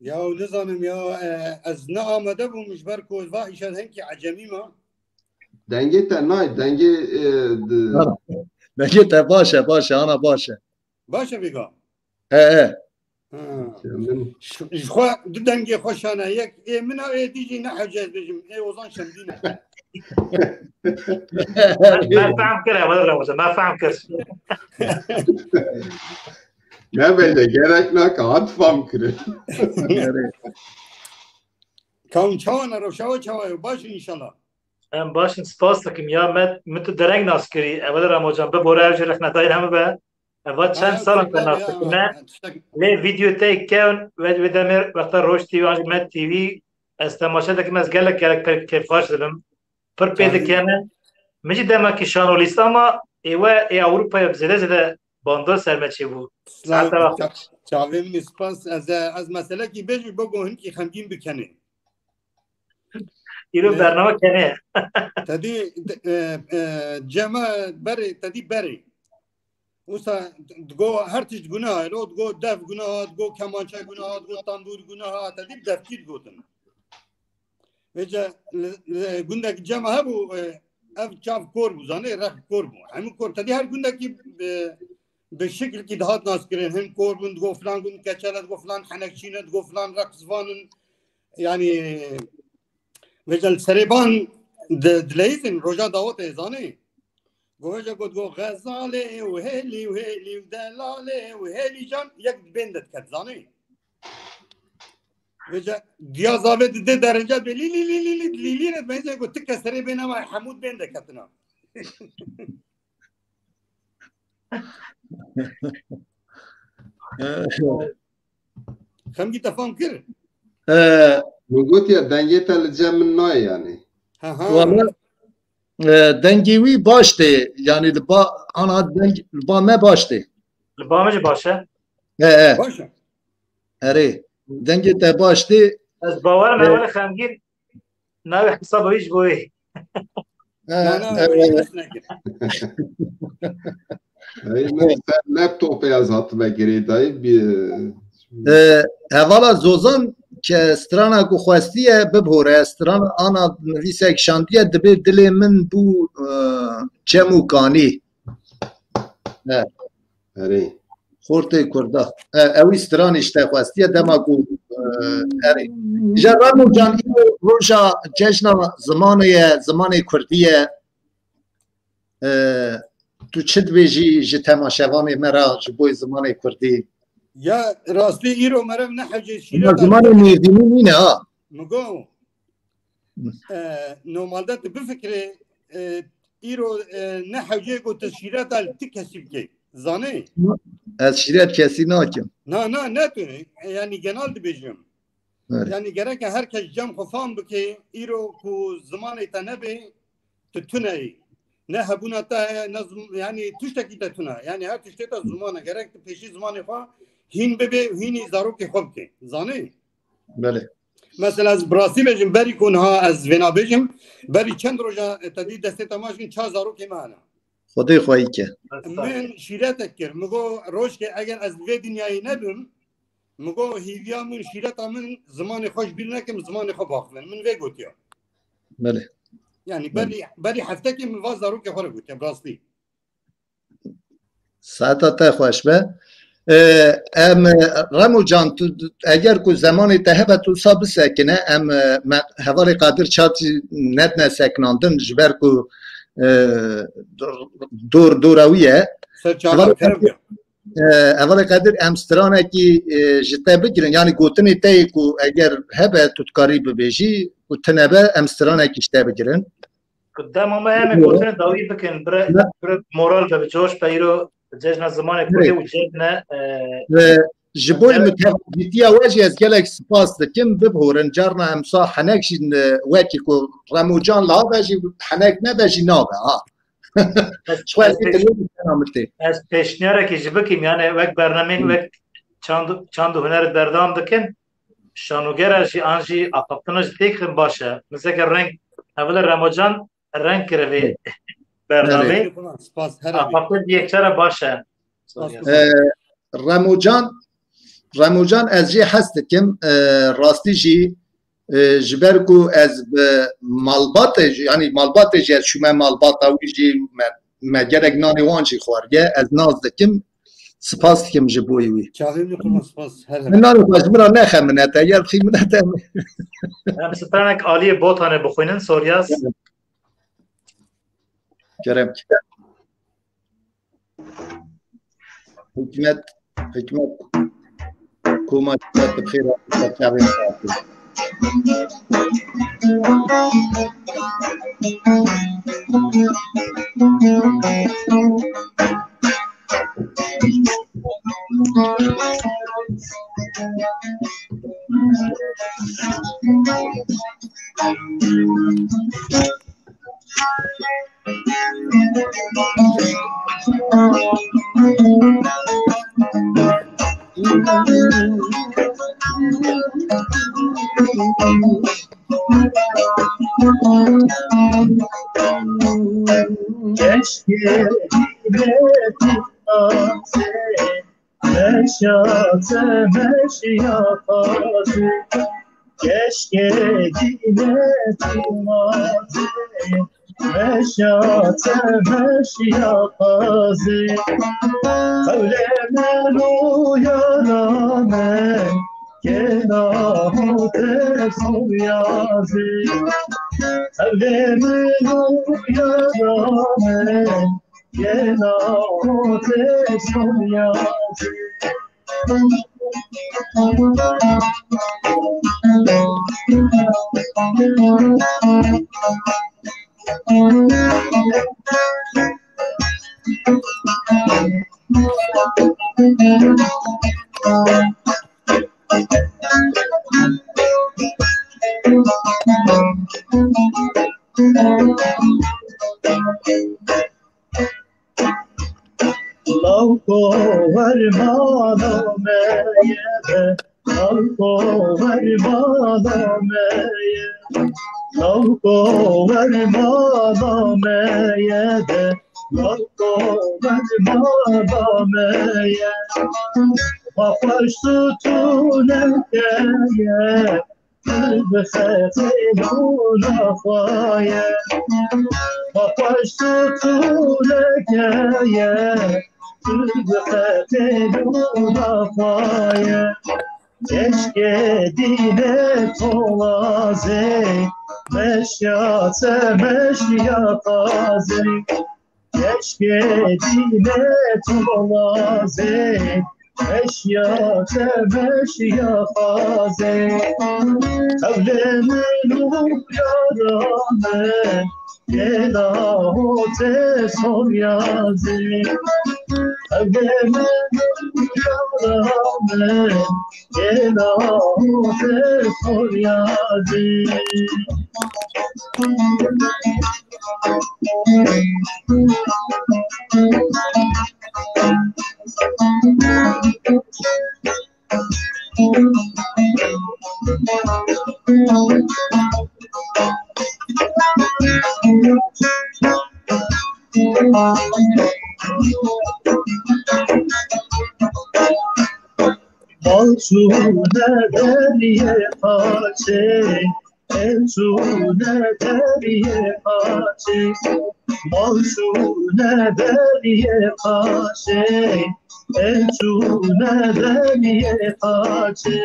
Ya nizanim ya, e, ez ne amade bûm ji ber ku va îşa hinkî ecemî ma. Dengê te nayê, dengê, e, di- Dengê te baş e, baş e, ana baş e. Baş e vêga. E, e. Ha. Min Ji, ji xwe du dengê xwe şane. Yek ê min e, ê dî jî ne hewce ez bêjim. Ê Ozan Şemdîn e. Me, me fehm kir, Hevalê Remo can, me fehm kir. Ne bêje, gerek nake, hat fam kirin. Kawun çawa ne, rewşa we çawa ye? Baş in înşallah. Em baş in, spas dikim ya, me, min tu dereng nas kirî. Hevalê Remo can, bibore ew jî rexnedayî heme be. Eva çend sal in te nas dikime. Lê vîdeo te kevn, wê, wê demê wexta Roj T V an jî Med T V, ez temaşe dikim, ez gelek, gelek pir kêfxweş dibim. Pir pê dikene. Min jî demekî şano lîsta ma, ê we ê Ewropayê zêde zêde bandor ser me çêbû. Saeta wexta. Ça-, çavê min spas, ez, ez meselekî bêjim, bo go hinkî xemgîn bikenê. Îro bername kenê. Tedî, e, e, cema berê, tedî berê. Wisa digo her tişt guneha, lo digo def guneha, digo kemançe guneha, digo tambûr guneha, tedî bi defkî digotin. Vêce li, li gundek cema hebû, e, ev çav kor bû, zanê, rex kor bû. Hemû kor, tedî her gundekî bi, bi şikilkî dihat nas kirin. Hin kor bûn, digo filan gund keçel e, digo filan henekçî ne, digo filan reqsvan in. Yanî, vêca li serê ban di-, dileyîzin, roja dawetê, zanî. Go vêca got, go, Xezalê û hêlî û hêlî û delalê û hêlî can yek di bên de diket, zanî. Vêca diya zavê didê derinca bê lî, lî, lî, lî, lî, lî, lî, lî, lî, lî, lî, got, ti kes serê bên ama hemû di bên de ketina. Xemgî te fam kir? Ee, Min got ya dengê te li cem min nayê yani. Ha, ha. Wala, e, dengê wî baş tê. Yani li ba, ana deng, li ba me baş tê. Li ba me jî baş e. E, e. Baş e. Erê. Dengê te baş tê. Ez bawer me, e, wele xemgîn navê hesaba wî ji bo wê. E, Na, na, e, wê e. Kes nekir. Hey, min ser laptopê ez hatime girêdayî, bir E, Hevala Zozan ke strana ku xwestiye bibhore, strana ana nivîsek şandiye, dibê dilê min bû, e, çem û kanî. E, Erê. Xortê Kurda. E, ewî stran îşte xwestiye dema ku, e, erê. Îja Ramo can, îro roja cejna zimanê ye, zimanê kurdî ye. E, tu çi dibêjî ji temaşevanê me re ji bo zimanê kurdî? Ya rastî îro meriv ne hewce şîreta zimanê mêrdînî nîne ha. Migo, e, normalde tu bifikirê, e, îro, e, ne hewce ku tu şîreta li ti kesî bikê. Zanê? Ez şîret kesî nakim. Na, na, ne tu. E, yani genel dibêjim. Evet. Yani gereke her kes cem xwe fam bike, îro ku zimanê te nebe, tu tune yî. Ne hebûna te heye, ne zim-, yani tiştekî te tune. Yani her tiştê te ziman e. Gerek tu pêşî zimanê xwe hîn bibe û hînî zarokê xwe bike. Zanî? Belê. Mesela ez bi rastî bêjim, berî ku niha ez vêna bêjim, berî çend roja, e, te dî destê te maç kin çar zarokê me hene. Xwedê xweyî ke. Min şîretek kir. Min got, rojke eger ez li vê dinyayê nebim, min got, hêviya min, şîreta min, zimanê xwe ji bîr nekim, zimanê xwe baxivin. Min vê gotiya. Belê. Yani Belê. berî, berî heftekê min va zarokê xwe re gotiya, bi rastî. Saeta te xweş be. Ee, em, e, Remo can, tu, eger ku zemanê te hebe, tu wisa bisekine, em, e, me, hevalê Qadir Çatî nedine sekinandin, ji ber ku, e, dor, dora wî ye. Ser çavan Hevalê kerem Qadir, ya. e, hevalê Qadir, em stranekî, e, ji te bigirin, yani gotinê te yê ku eger hebe, tu dikarî bibêjî, ku tine be, em stranekî ji te bigirin. Ku dema me em ê gotinê dawî bikin, bire, Ne? bire moral be, bi coş be, îro cejna zimanê Kurdî û cejne, e, E, ji bo cejne mutefecîtiya we jî ez gelek spas dikim, bibhorin, carna em sa henek jî, e, wekî ku Remocan li have jî henek nebe jî nabe, ha. Ez, Ji xwe ez, ez pêş-, dilê bikena min tê. ez pêşniyarekî jî bikim, yani wek bernameyên, Hı. wek çand, çand û huner berdewam dikin, şanogera jî an jî axaftina jî têkirin baş e. Miseke reng, hevile Remocan reng kire vê Evet. bernameyê. Evet. Spas, her abi. Axaftin yekçere baş e. Spas, Ee, Remocan, Remocan ez jê hez dikim, e, rastî jî, e, ji ber ku ez bi malbatê jî, yani malbatê jî ez çûme malbata wî jî me, me gelek nanê wan jî xwariye, ez nas dikim, spas dikim ji bo wî. Çavê min qurban spas, her Min nanê xwe ji min re nexe minete, yer xî minete. Em stranek aliyê Botanê bixwînin, Soryas. Kerem. Hikmet, Hikmet, koma Hikmet bi xêr hatin, ser çavên xwe hatin. Keşke diletim Meşa te meşya taze, keşke dine tumaze. Meşa te meşya taze, qewlê melo yara me, kena ho te soyaze. Qewlê melo yara me, Lawko wer mala me ye be, lawko wer mala me ye. Lawko wer mala me ye be, lawko wer mala me ye. Xweş tu tûneke ye, tu bi xetê lûna xwe ye. Xweş tu tûneke ye, tu bi xetê lûna xwe ye. Keşke dîne tolazê, meşya te meşya tazê. Keşke dîne tolazê, meşya te meşya xazê. Hewlê min û yara min, gela hotê soryazê. Hewlê min û yara min, gela hotê soryazê. Balçûne deriyê qaçê, ê çûne deriyê qaçê. Balçûne deriyê qaçê, ê çûne deriyê qaçê.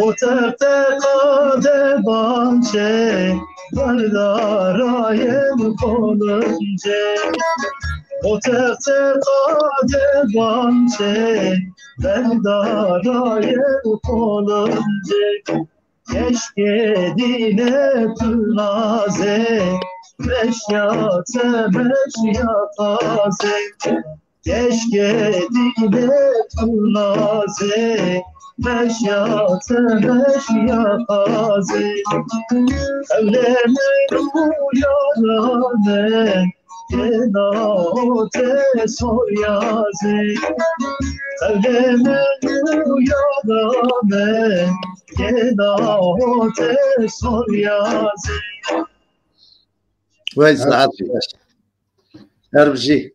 O teqteqa de bançê, berdarayê qolincê. O teqteqa de bançê, berdarayê qolincê. Keşke dîne tu nazê, meşya te meşya tazê. Keşke dîne tu nazê, meşya te meşya tazê. Hewlê min û yara min, gela hotê soryazê. Hewlê min û yara min, gela hotê soryazê. Wey saet xweş. Her bijî.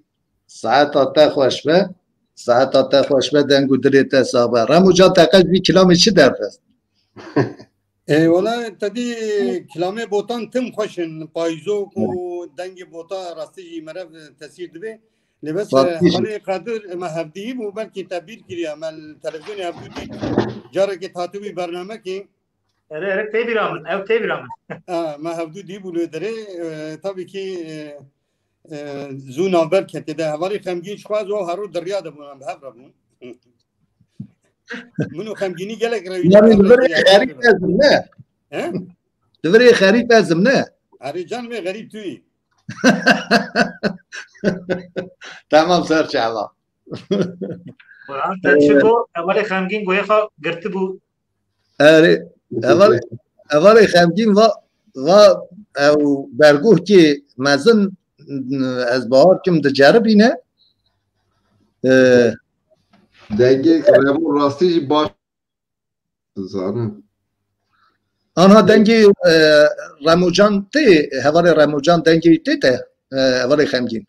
Saeta te xweş be. Saeta te xweş be, deng û dilê te sax be. Remo can, te qet vî kilamê çi derxist? E, wala te dî kilamê botan tim xweş in. Payzok û dengê bota rastî jî merev tesîr dibe. Lê bes, Rastî e, jî. Xalê Qedir, me hevdî bû, belkî te bîr kiriye, me li televîzyonê hevdû dît. Carekê hatibû bernamekê. Erê, erê, tê bîra min, ew tê bîra min. Ha, me hevdû dî bû lê derê, e, tabii ki, e, e, zû navber ketê de. Hevalê xemgîn ji xwe ez û hero diriya de bûn, em bi hev re bûn. Min û xemgînî gelek rewî. Yani li virê xerîb ez im, ne? He? Li virê xerîb ez im, ne? Erê can wê xerîb tu yî. Tamam, ser çava. Quran te çi got, hevalê xemgîn goyê xwe girtibû. Erê, heval-, hevalê xemgîn va, va ew berguhkê mezin, ez bawer kim diceribîne. Ee, Dengê Remo rastî jî baş dizanim. Anha dengê, e, Remocan tê, hevalê Remocan dengê tê te, e, hevalê xemgîn.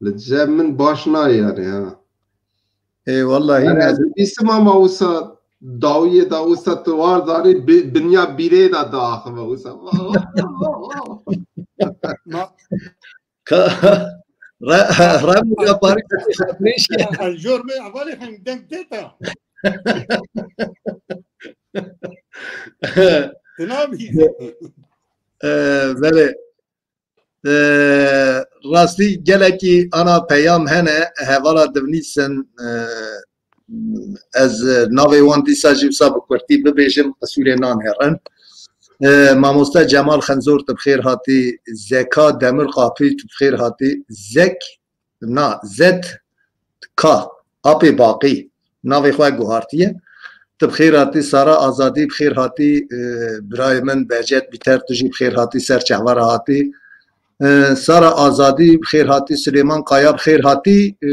Li cem min baş nayê yani ha. Ê, wallahî Yani ne- ez dibîsim ama wisa dawiyê da wisa tu war zanî bi-, binya bîrê da diaxive wisa. Ma- Ka-, re-, re-, ya parî xatirê şî. Ez jor me hevalê xemgîn deng tê te. Tu nabî. Ee, belê. Ee, rastî gelekî ana peyam hene, hevala divnîsin, ee, ez navê wan dîsa jî wisa bi kurtî bibêjim, qisûrê nanêrin. Ee, mamoste Cemal Xenzor, tu bi xêr hatî, Zeka Demir Kapî, tu bi xêr hatî, Zek, na, Zed Ka, Apê Baqî, navê xwe guhartiye. Tu bi xêr hatî, Sara Azadî bi xêr hatî, e, birayê min Behcet Bîter, tu jî bi xêr hatî, ser çehvara hatî. E, Sara Azadî bi xêr hatî, Silêman Kaya bi xêr hatî, e,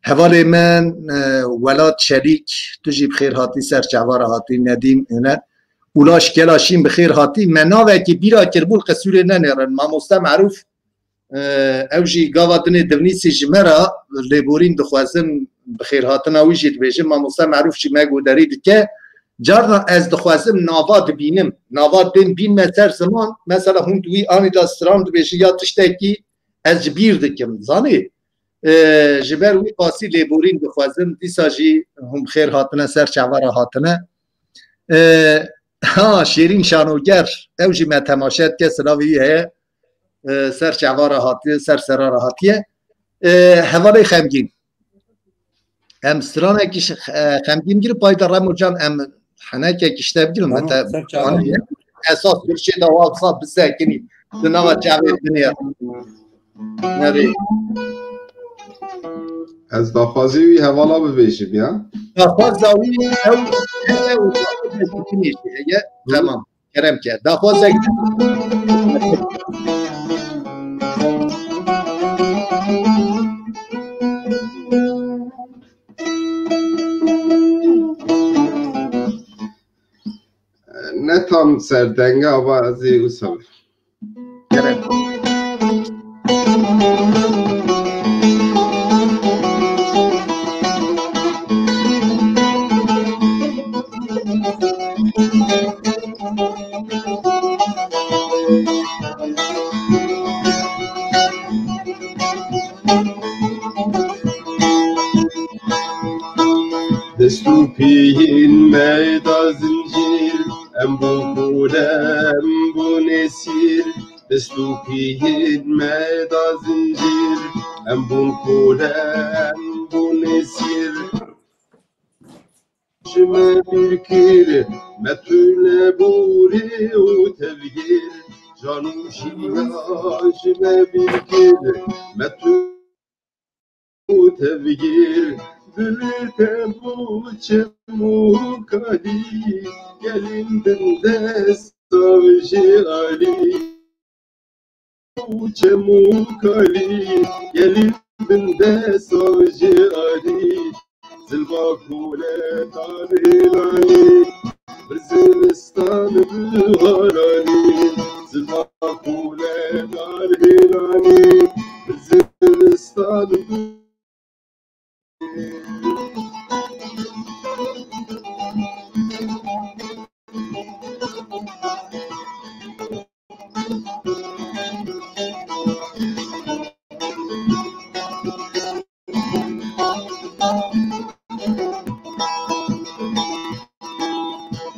hevalê min, e, Welat Çelîk, tu jî bi xêr hatî, ser çehvara hatî, Nedîm Êne. Ulaş Gelaşîn bi xêr hatî. Me navekî bîra kiribû, li qisûrê nenêrin. Mamoste Merûf, e, ew jî gava dinê divnîsî ji me re lêborîn dixwazin, bi xêrhatina wî jî dibêjim. Mamoste Merûf jî me guhdarî dike. Carna ez dixwazim nava dibînim. Nava dibên bînme ser ziman. Mesela hûn di wî anî de stran dibêjin ya tiştekî ez ji bîr dikim. Zanî? E, ji ber wî qasî lêborîn dixwazim. Dîsa jî hûn bi xêr hatine, ser çava re hatine. E, ha, Şêrîn Şanoger, ew jî me temaşe dike, silavê wî heye. E, ser çava re hatiye, ser sera re hatiye. E, hevalê xemgîn. Em stranekî ş-, e, xemgîn girip, payda Remo can, em henekekî şte bigirin, Tamam, mete ser çava. Esas Tirkçe de wabsa bisekinî. Di nava çavê dinê. Nerê? Ez daxwazî wî hevala bibêjim ya. Daxwaza wî ew heye û heye. Tamam. Kerem ke. Daxwaza Ne tam ser denge ava ez ê wisa. Kerem. Dest û piyên me da zincîr, em bûn kole, em bûn esîr. Dest û piyên me da zincîr, em bûn kole, em bûn esîr. Ji me bîr kir, me tune borî û tevgîr. Can û jiyan ji me bîr kir, me tu û tevgîr. Dilê te bû çem û kalî, gelên din dest savjî alî. Çem û kalî, gelî bin de savjî alî. Zilva kule dar hêlanî, bi zivistan bi haranî. Zilva kule dar hêlanî, bi zivistan bi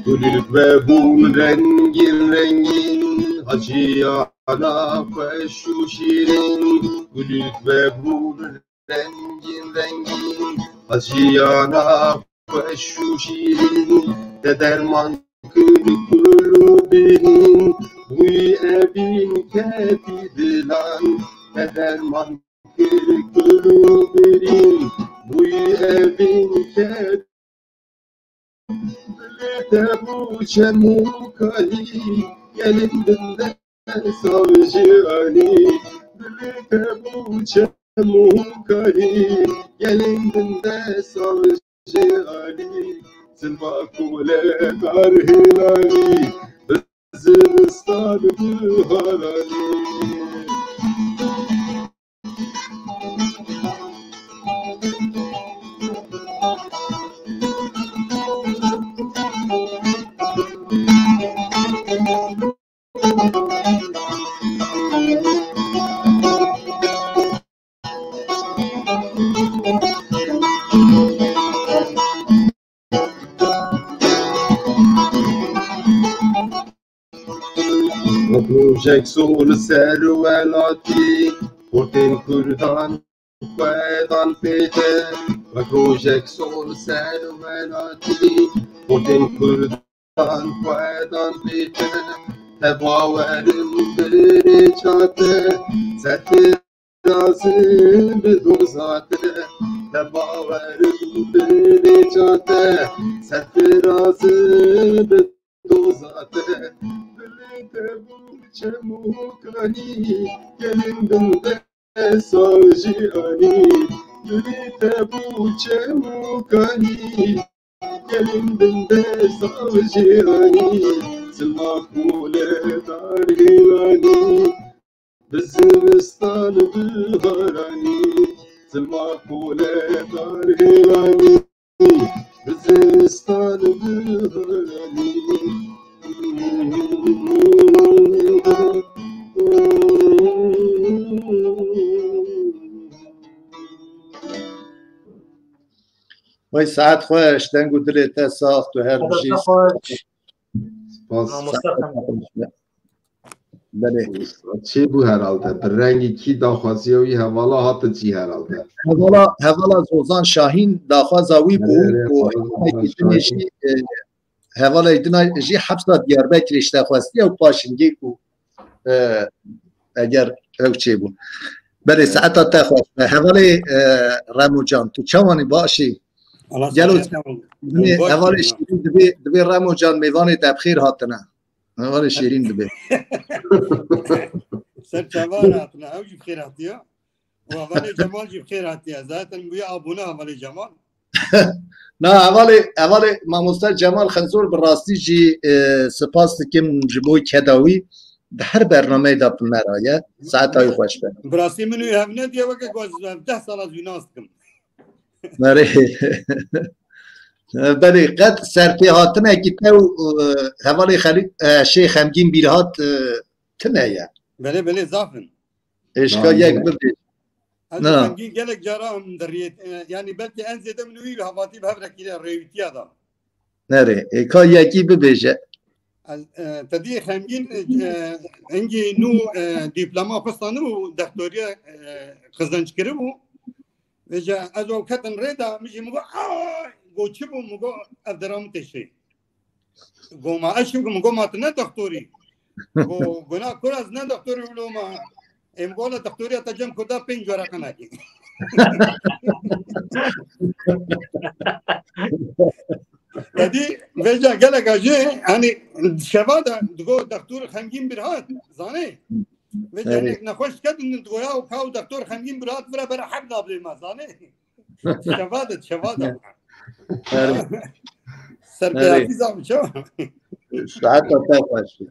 Gulük ve bûn rengîn rengîn, haciyana xweş û şîrîn. Gulük ve bûn rengîn rengîn, haciyana xweş û şîrîn. Te derman kir kul û birîn, bûyî evîn ketî dilan. Te derman kir kul û birîn, bûyî evîn ketî. Dilê te bû çem û kalî, gelên din de savjî alî. Dilê te bû çem û kalî, gelên din de savjî alî. Zilva kule dar hêlanî, bi zivistan bi haranî. Wek rojek sor li ser welatî, xortên Kurdan xwedan pê te. Wek rojek sor li ser welatî, xortên Kurdan xwedan pê te. Te bawerim bi rêça te, ser te razim bi doza te. Te bawerim bi rêça te, ser te razim bi doza te. Dilê te bû çem û kanî, gelên din de savjî anî. Dilê te bû çem û kanî, gelên din de savjî anî. Zilma kule dar hêlanî, bi zivistan bi haranî. Sima kule darê ranî, bi zivistan biranî. Wey saet xweş, deng û dilê te sax, tu her bijî. Spas. Mamoste Xemgîn. Belê. Çêbû herhalde. Bi rengî kî daxwaziya wî hevala hate cî herhalde. Hevala, hevala Zozan Şahîn daxwaza wî bû Belê, û belê, hevalekî Zozan dinê Şahîn. jî, e, hevalekî dinê jî hepsa Diyarbekirê ji te xwestiye û paşingê ku, e, eger ew çêbû. Belê, Evet. saeta te xweş be. Hevalê, e, Remo Can, tu çawanî, baş î? Allah Gelo sağlığı. Binê Boş hevalê ver. Şîrîn dibê, dibê Remo Can mêvanê te bi xêr hatine. Hevalê Şîrîn dibê. Ser çava hatine, ew jî bi xêr hatiye. Û hevalê Cemal jî bi xêr hatiye. Zaten bûye abone hevalê Cemal. Na, hevalê, hevalê mamoste Cemal Xenzor bi rastî jî, e, spas dikim ji bo keda wî. Di her bernameyê de bi me re ye. Saeta wî xweş be. Bi rastî min wî hev nediye weke ku ez deh sala ez wî nas dikim. Berê. Belê, qet serpêhatinekî te û, e, hevalê Xelî-, e, Şêx Xemgîn Bîrhat, e, tune ye. Belê, belê, zaf in. Êşka Na, yek ne. bibê. Ez Na. Xemgîn gelek cara em diriyê, e, yanî belkî en zêde min wî hevatî bi hev re kiriye rêwîtiya da. Nerê, ê, ka yekî bibêje. Ez, e, te dî Xemgîn, e, hingî nû, e, dîploma xwe stanibû, dextoriya, e, qizanc kiribû. Vêca ez ew ketin rê de, min jî min got, "Ay!" Got, "Çi bû?" Min got, "Ev dera min tê şê." Got, "Ma ez çi bikim?" Min got, "Ma tu ne dextorî?" Got, got, "Na, kur ez ne dextorî wilo ma." Em got, "La dextoriya te cem kurda pênc wereqe nekî." Te dî vêca gelek a jê, hani şeva de digo dextor Xemgîn Birhat, zanê? Vêca Evet. hinek nexweş kedin, digo ya ka û dextor Xemgîn Birhat vira bera heb nabê me, zanê? Şeva de, şeva de. Evet. Serpêhatî Evet. zam çawa? Saeta te xweş be.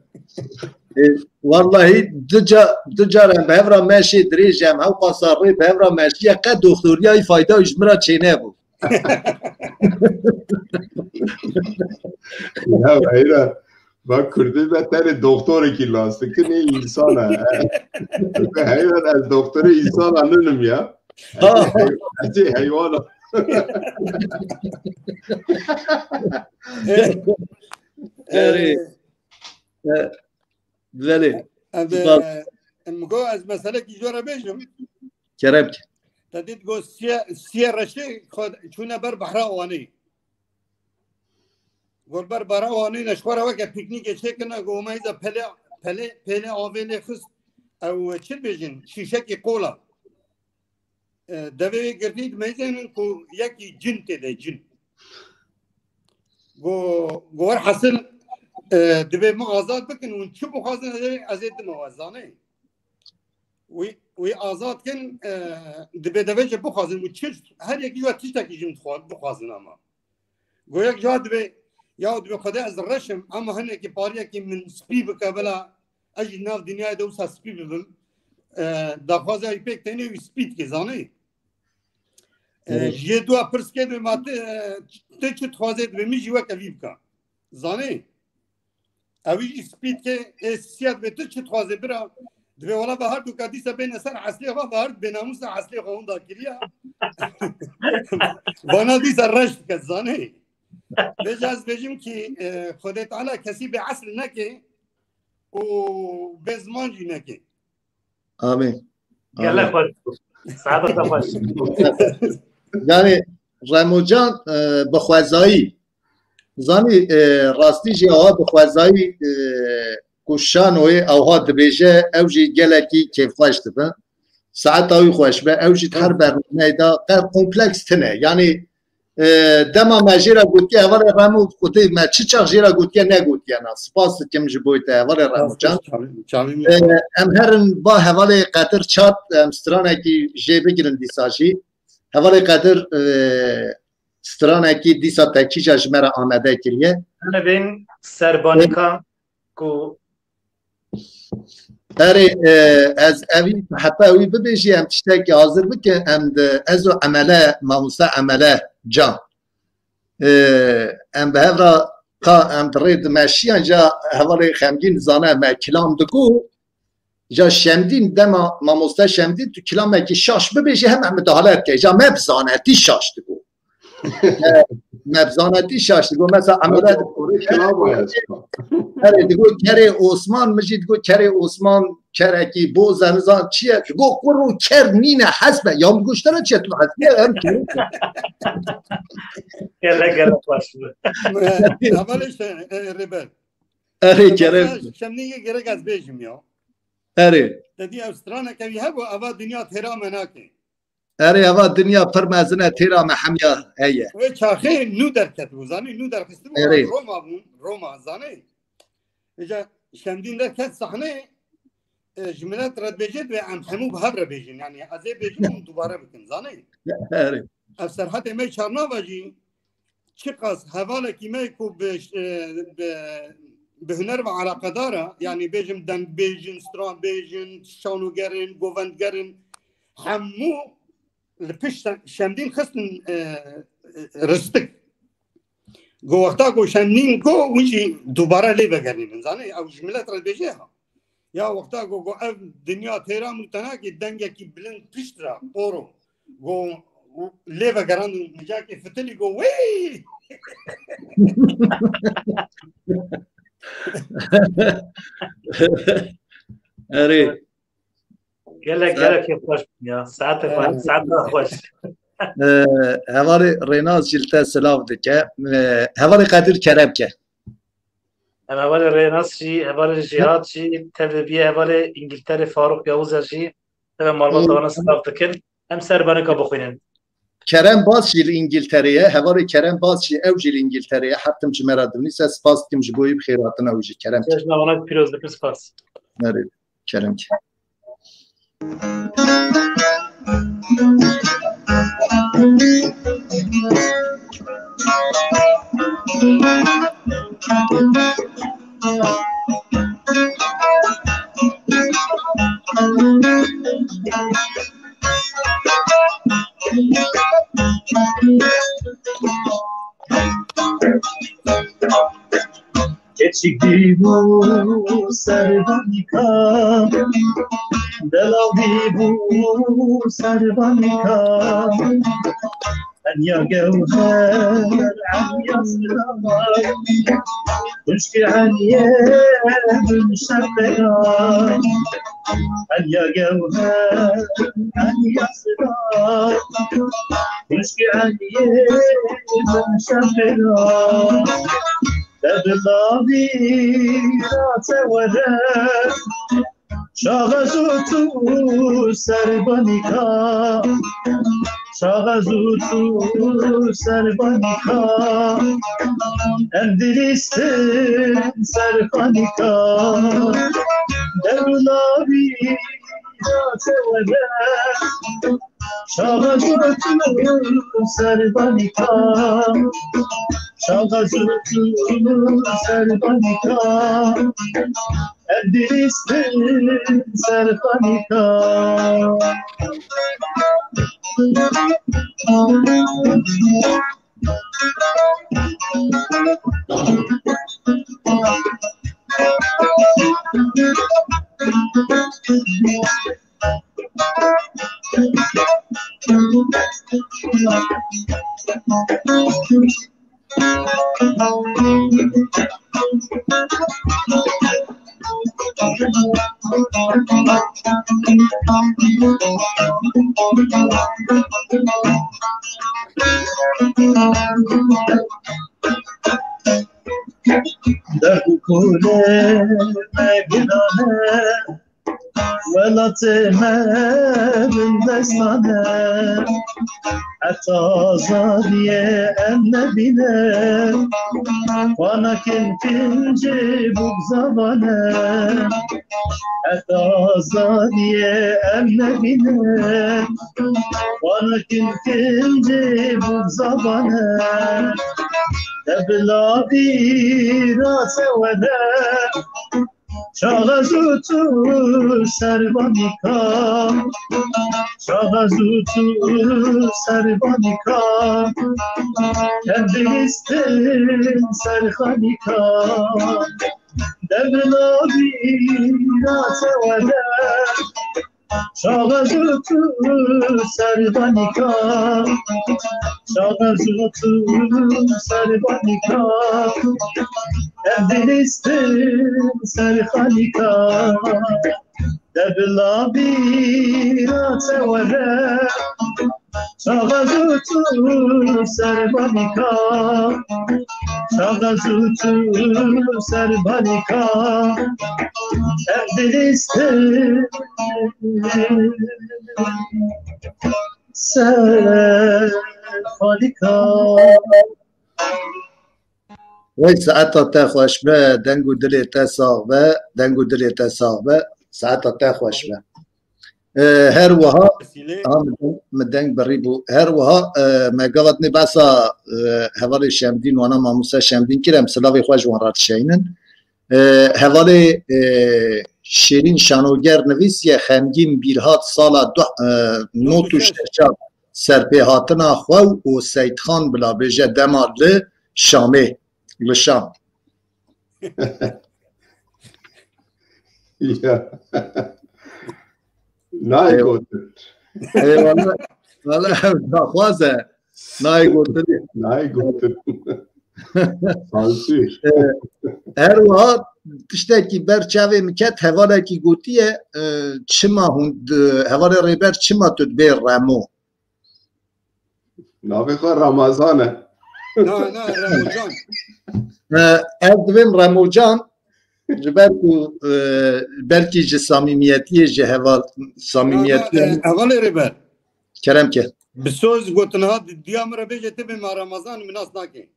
E, wallahî du ca-, du caran bi hev re meşê dirêj em, hewqasa rê bi hev re meşiye, qe doktoriyayî fayda ji min re çênebû. Ya heyra, bak Kurdî de tenê doktorekî nas dikin, ê însan e. Heyra, ez doktorê însan a ninim ya. Ha. Ez ê heywan a. Erê. E, Belê. Ev, Spas. e, em go ez meselekî jora bêjim. Kerem ki. Te dît go siye, siye reşê xwe çûne ber behra Wanê. Gor ber behra Wanê ne ji xwe re weke pîknîkê çêkirine, go me îza pele, pele, pêlê avê lê xist. Ew çi dibêjin? Şîşekî qola. E, devê wê girtî dimeyzênin ku yekî cin tê de, cin. Go, go werhasil, e, divê min azad bikin, hûn çi bixwazin ez ê, ez ê dime we, zanê? Wî, wî azad kin, e, divê devê jî bixwazin, û çi, her yekî ji we tiştekî jî min dixwa-, bixwazin ama. Go yek ca dibê, ya dibê Xwedê ez reşim, ama hinekî pariyekî min spî bike bila, ez jî nav dinyayê de wisa spî bibim. E, daxwaza wî pêk tênê wî spî dike, zanî? E, Evet. Ji yê dua pirs kê dibê ma tu, e, tu çi dixwazê dibê min jî weke vî bika. Zanî? Ew jî spî dike, ê siya dibê tu çi dixwazê bira? Dibê wela ve her duka dîsa bêne ser eslê xwe, ve her bênamûsa eslê xwe winda kiriya. Vana dîsa reş dike, zanê. Vêca ez bêjim ki, e, Xwedê Teala kesî bê esl neke û bê ziman jî neke. Amîn. Gelek Amîn. Xweş. Saeta te xweş. Yani Remocan, e, bi xwezayî. Zanî, e, rastî jî awa bi xwezayî, e, ku Şanoyê ewha dibêje, ew jî gelekî kêfxweş dibe. Saeta wî xweş be, ew jî di her bernameyê de qe-, kompleks tine. Yani, e, dema me jê re gotiye, hevalê Remo, gotiye, me çi çax jê re gotiye, negotiye na. Spas dikim ji bo te, hevalê Remo can. Çavî, çavî E, em herin ba hevalê Qedir Çat, em stranekî jê bigirin dîsa jî. Hevalê Qedir, e, stranekî dîsa te kîja ji me re amade kiriye. Hene bên serbanika ku Erê, e, ez evî, heta wî bibêjî, em tiştekî hazir bikin, em di, ez û Emele, mamoste Emele Can. E, em bi hev re ka em di rê dimeşiyan, ja hevalê xemgîn zane me kilam digo, ja Şemdîn, dema mamoste Şemdîn tu kilamekî şaş bibêjî, hemen midahale dike, ja me bi zanetî şaş digo. Me bi zanetî şaş digo. Mesela Emele digo, Erê, digo kerê Osman, min jî digo kerê Osman, kerekî boz e, nizan çi ye. Digo, kur û ker nîne, hesp e. Ya min digo, ji te re çi ye, tu hesp e, em kerê. Gelek, gelek baş bû. Hevalê Şe-, e, Rêber. Erê, kerem. Şemdîngê gerek ez bêjim ya. Erê. Te dî ev straneke wî hebû, eva dinya têra me nake. Erê, eva dinya pir mezin e, têra me hemiya heye. Wê çaxê nû derketibû, zanî, nû derxistibû, Erê. Roma bûn, Roma, zanî. Îca Şemdîn derket sahneyê, e, ji milet re dibêje, divê em hemû bi hev re bêjin, yanî ez ê bêjim û dubare bikin, zanî. Erê. Ev Serhatê me Çarnava jî, çiqas hevalekî me ku bi, e, bi, bi huner ve eleqedar e, yanî bêjim dengbêjin, stranbêjin, şanogerin, govendgerin, hemû li pişt Şemdîn xistin, e, e, ristik. Go wexta ku Şemdîn go, hûn jî dubare lê vegerînin. Zanî, ew ji milet re dibêje ha. Ya wexta ku, ku ev dinya têra min tenakê dengekî bilind pişt re, poro. Go, lê vegerandin, nicakê fitilî go, "Wey!" Erê. Gelek, Saet- gelek xweş bûn ya. Saetê xweş, saeta xweş. Ee, hevalê Rênas jî li te silav dike. Ee, hevalê Qedir kerem ke. Em hevalê Rênas jî, hevalê Jîhat jî, tevlê bîye hevalê Îngilterê Farûq Yavuz e jî, tevlê malbata wana silav dikin. Em serbanika bixwînin. Kerem Baz jî li Îngilterê ye. Hevalê Kerem Baz jî, ew jî li Îngilterê ye. Her tim ji me re dinivîse, spas dikim ji bo wî, bi xêr hatina wî jî. Kerem. Cejna wana pîroz dikim, spas. Nerê, kerem ki. Keçik dî bû serbanika, delal dî bû serbanika. Enya gewher, enya sirar, xuşkî eniyê bin şefera. Enya gewher, enya sirar, xuşkî eniyê bin şefera. Te bi lavî ra te were, Şaxez û tu serbanika, şaxez û tu serbanika, em dilîstin serbanika, dewlavî ra te were. Şaxez û tu serbanika, şaxez û tu serbanika, Ev dilîstin serbanika. Derd û kolê me giran e, Welatê me bindestan e, heta azadiyê em nebîne, xwe nakin kincê bûk zavan e. Heta azadiyê em nebîne, xwe nakin kincê bûk zavan e. Te bila bîra te were, Çaxez û tu servanika, çaxez û tu servanika, em dilîstin serxanika, devla vîra çewede. Çaxez û tu servanika, çaxez û tu servanika, em dilîstin serxanika, devla vîra çewede. Çaxez û tu servanika, çaxez û tu servanika, em dilîstin servanika. Wey saeta te xweş be, deng û dilê te sax be, deng û dilê te sax be, saeta te xweş be. E, her wiha, Vesîlê. Ha, min deng, min deng birî bû. Her wiha, e, me gava dinê behsa, e, hevalê Şemdîn, wana mamoste Şemdîn kir, em silavê xwe ji wan re dişeynin. E, hevalê, e, Şêrîn Şanoger nivîsiye, Xemgîn Bîrhat sala du, e, nod û şeş serpêhatina xwe û Seytxan bila bêje dema li Şamê, li Şam. Ya. Nayê Eyvallah. Gotin. Eyvallah. Valla ev daxwaz e. Nayê gotin. Nayê gotin. Sansür. E, her wiha tiştekî ber çavê min ket, hevalekî gotiye, e, çima hûn di, hevalê Rêber, çima tu dibê Remo? Navê xwe Ramazan e. Na, na, Remocan. E, ez divêm Remocan, ji ber ku, e, belkî ji samîmiyetiyê, ji heval, samîmiyetiyê. Na, na, e, hevalê Rêber. Kerem ke. Bi soz gotin ha, di-, diya min re bêje, ti bê ma Ramazan, min nas nake.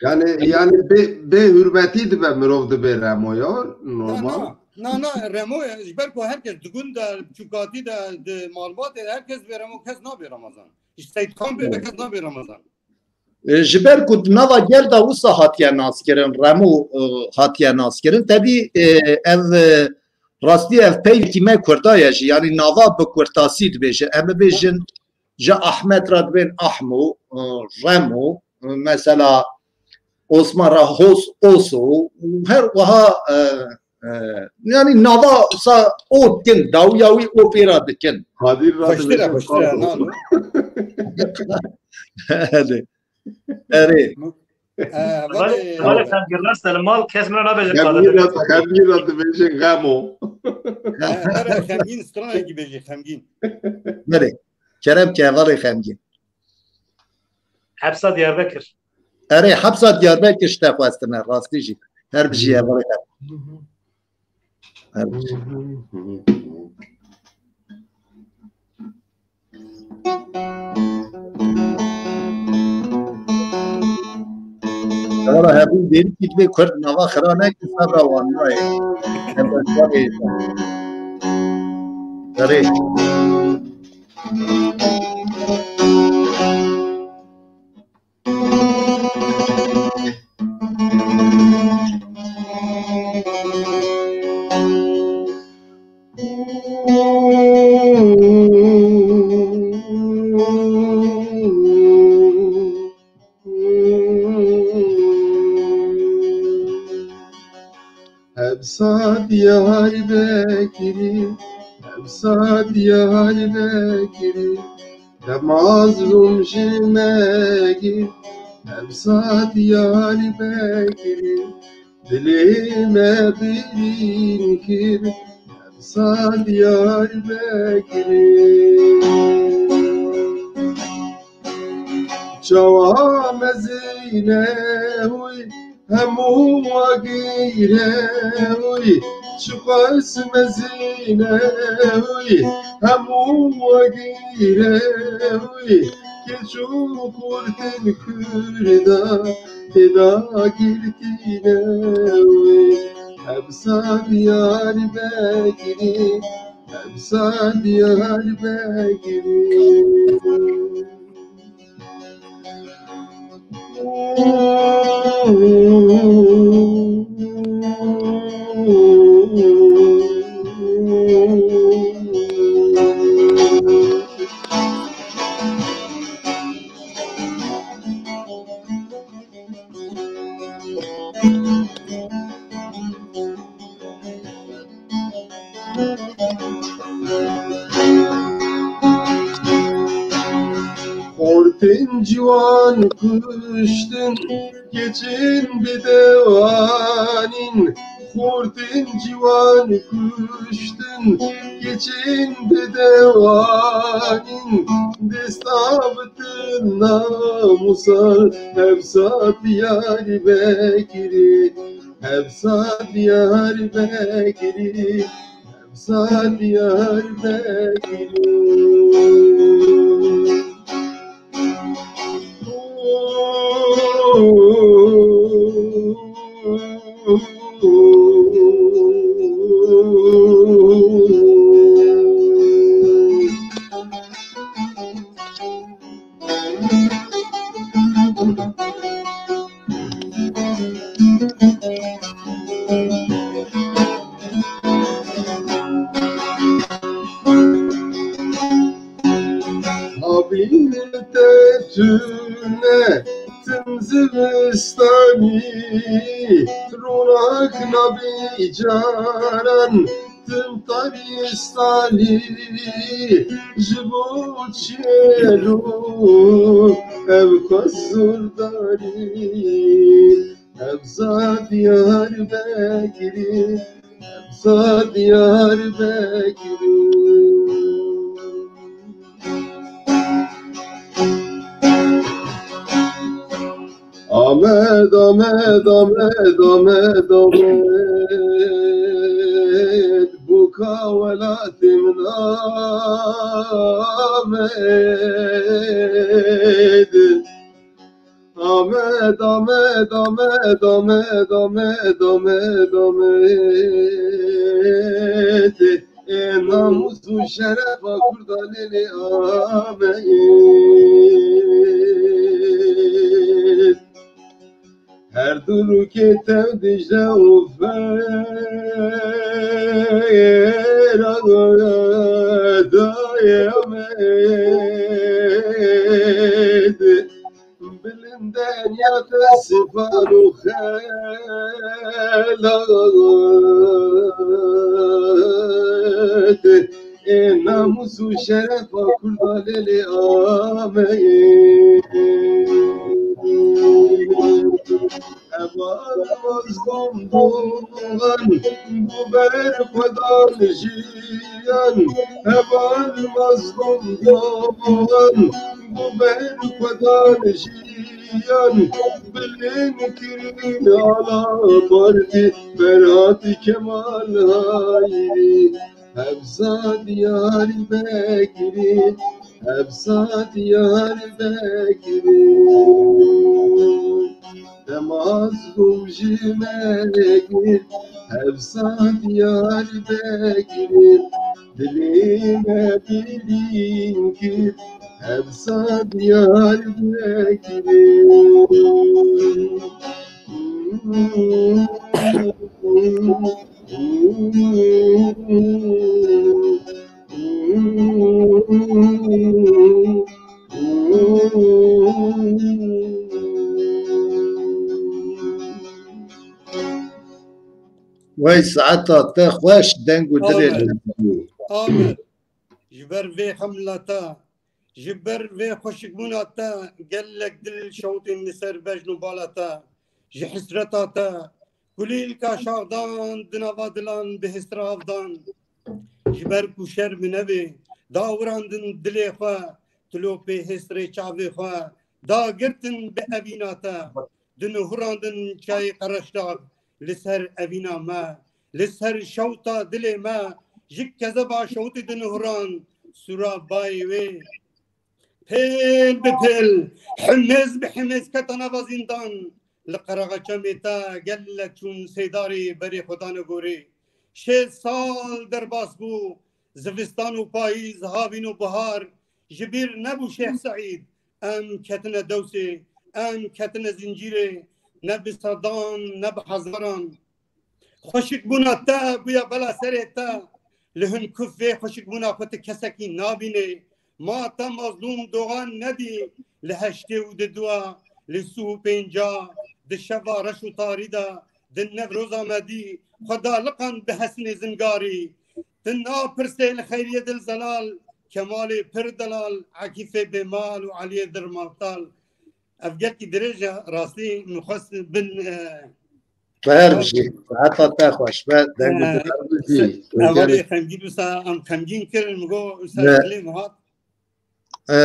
Yani, yani bê, bê hürmetî dibe mirov dibê Remo ya, normal. Na, na, na, Remo, ji ber ku herkes di gund de, çûkatî de, di malbatê de herkes bê Remo, kes nabê Ramazan. Ji Seytxan bê, kes nabê Ramazan. E, ji ber ku di nava gel de wisa hatiye naskirin, Remo, e, hatiye naskirin. Tevî, e, ev, e, rastî ev peyvekî me Kurda ye jî, yanî nava bi kurtasî dibêje. Em bibêjin ji Ahmet re dibên Ahmo, e, Remo, e, mesela Osman re Hos, Oso, û her wiha, e, e, yanî nava wisa O dikin, dawiya wî O pê re dikin. Kadir re Xweştir e, dibêjin xweştir e, Kadir. Nano. Erê. Erê. E, Hevalê, hevalê Xemgîn, rast e, li mal kes min re nabêje Xemgîn Kadir. Re, Xemgîn re dibêjin Xemo. E, erê, Xemgîn stranekî bêjî, Xemgîn. Erê. Kerem ke hevalê Xemgîn. Hepsa Diyarbekir. Erê, hepsa Diyarbekir ji te xwestine, rastî jî. Her bijî hevalê Xemgîn. Her bijî. Wala hebûn dêrikî divê Kurd nava xira neke, sebra wan nayê. Em beşdarê. Erê. Hepsa Diyarbekirî, hepsa Diyarbekirî, de mazlûm ji me gî, hepsa Diyarbekirî, dilê me birîn kir, hepsa Diyarbekirî. Çawa mezin e wî, hemû agîr e wî, çiqas mezin e wî, hemû agîr e wî, keç û xurtin Kurda têda girtîne wî. Hepsa Diyarbekirî, hepsa Diyarbekirî. Xortên ciwan kuştin, keçên bi dewanîn. Xortên ciwan kuştin, keçên bi dewanîn. Desta bitin namusan, hevsa Diyarbekirê, hevsa Diyarbekirê. Hevsa Diyarbekirê. Nabîn te tune tim zivistanî, ronak nabî caran tim taristanî, ji bo çêlo ev xwe zordarî. Hevza Diyarbekirê, hevza Diyarbekirê. Amed, Amed, Amed, Amed, Amed, boka welatê min Amed. Amed, Amed, Amed, Amed, Amed, Amed, Amed. Ê namûs û şerefa Kurda lêlê Amed. Her du rûkê tev Dicle û Ferata ye Amed. Bilindeniya te sifan û xelat. Ê namûs û şerefa Kurda lêlê Amed. Heval Mazlûm Dogan, bo ber xwe dan jiyan. Heval Mazlûm Dogan, bo ber xwe dan jiyan. Bilind kirin ala partî Ferhat Kemal Hayrî. Hevza Diyarbekirê, hevza Diyarbekirê. Te mazlûm ji me kir, hevza Diyarbekirê. Dilê me birîn kir, hevza Diyarbekirê. Wey saeta te xweş, deng û dilê Amin. Amin. Ji ber vê hemlata, ji ber vê xweşikbûna te, gelek dil şewitîn li ser bejn û bala te, ji hisreta te, kulîlka şaxdan di nava dilan bi hêstir avdan. Ji ber ku şerm nebê, dawirandin dilê xwe, tilopê hêstirê çavê xwe, dagirtin bi evîna te. Di nihurandin çayê Qereşdax li ser evîna me, li ser şewta dilê me, ji kezeba şewtî di nihuran sûra bayê wê. Pêl bi pêl, himêz bi himêz keta nava zîndan, li qerexa çemê te gelek çûn seydarê berê xwe dane gorê. Şêst sal derbas bû, zivistan û payîz, havîn û bihar, ji bîr nebû Şêx Seîd. Em ketine dewsê, em ketine zincîrê, ne bi sedan, ne bi hezaran. Xweşikbûna te bûye bela serê te. Li hin kuf vê xweşikbûna xwe tu kesekî nabînê. Ma te mazlûm doxan nedî li heştê û di dua, li sî û pênca, di şeva reş û tarî de, di Newroza me dî, xwe da liqand bi hesinê zingarî. Tu napirsê li Xeyriyê Dil Zelal, Kemalê pir delal, Akîfê bêmal û Eliyê dirmaltal. Ev gelkî dirêj e, rastî min xwest bin, e, Xêr bijî. Saeta te xweş be. Deng û e, diber bijî. Hevalê xemgîn wisa em xemgîn kirin, min got, wisa Ne. dilê min hat. E,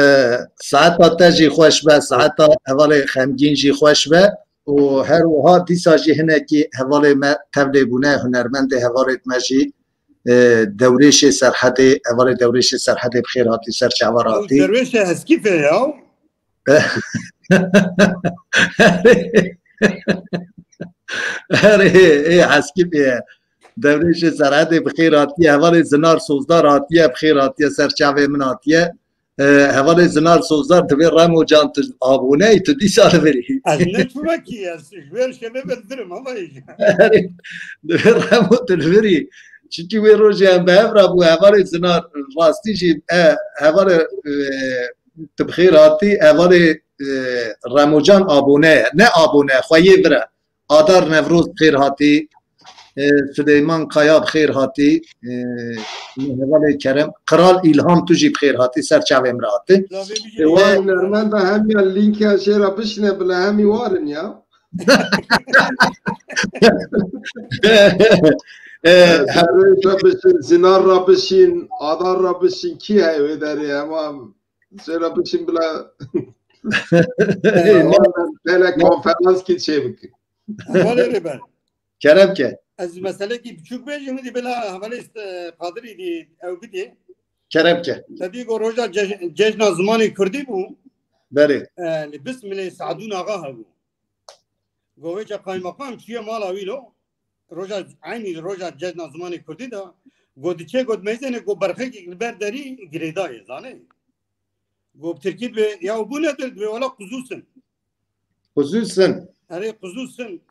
saeta te jî xweş be, saeta hevalê xemgîn jî xweş be û her wiha dîsa jî hinekî hevalê me tevlê bûne, hunermendê hevalê me jî, e, Dewrêşê Serhedê, hevalê Dewrêşê Serhedê bi xêr hatî, ser çava Ew hatî. Derwêşê Heskîfê ya. Erê, ê, Heskîfê ye. Dewrêşê Serhedê bi xêr hatiye, hevalê Zinar Sozdar hatiye, bi xêr hatiye, ser çavê min hatiye. E, hevalê Zinar Sozdar, divê Remo can tu aboneyî, tu dîsa li vir î. Ez ne çûme kî, ez ji wê şevê ve li vir im, ama Erê, divê Remo tu li vir î. Çimkî wê rojê em bi hev re bû, hevalê Zinar, rastî jî, e, hevalê, e, tu bi xêr hatî, hevalê, e, Remo can abone ye. Ne abone, xweyê vir e. Adar Newroz bi xêr hatî. E, Sileyman Kaya bi xêr hatî. E, hevalê Kerem. Kral Îlham, tu jî bi xêr hatî. Ser çavê min re hatî. Lavê bijî. E, Wan hunermenda hemiya lînka jê re bişîne, bila hemî warin ya. E, Zerrê re bişîn, Zinar re bişîn, Adar re bişîn, kî heye wê derê, hema jê re bişîn bila. E, telekonferans kî çê bikin. Hevalê Rêber. Kerem ke. Ez meselekî biçûk bêjim, dî bila hevalê, e, Qadirî dî ew bidê. Kerem ke. Te dî go roja cej-, cejna zimanê kurdî bû. Belê. E, li Bismilê Sadûn Axa hebû. Go wêca qaymeqam çûye mala wî lo. Roja, eynî roja cejna zimanê kurdî de. Go diçe, go dimeyzêne, go berxekek li ber derî girêdayê, zanê. Go bi tirkî dibê, ya bu nedir? Dibê wela kuzusun. Kuzusun. Erê, kuzusun.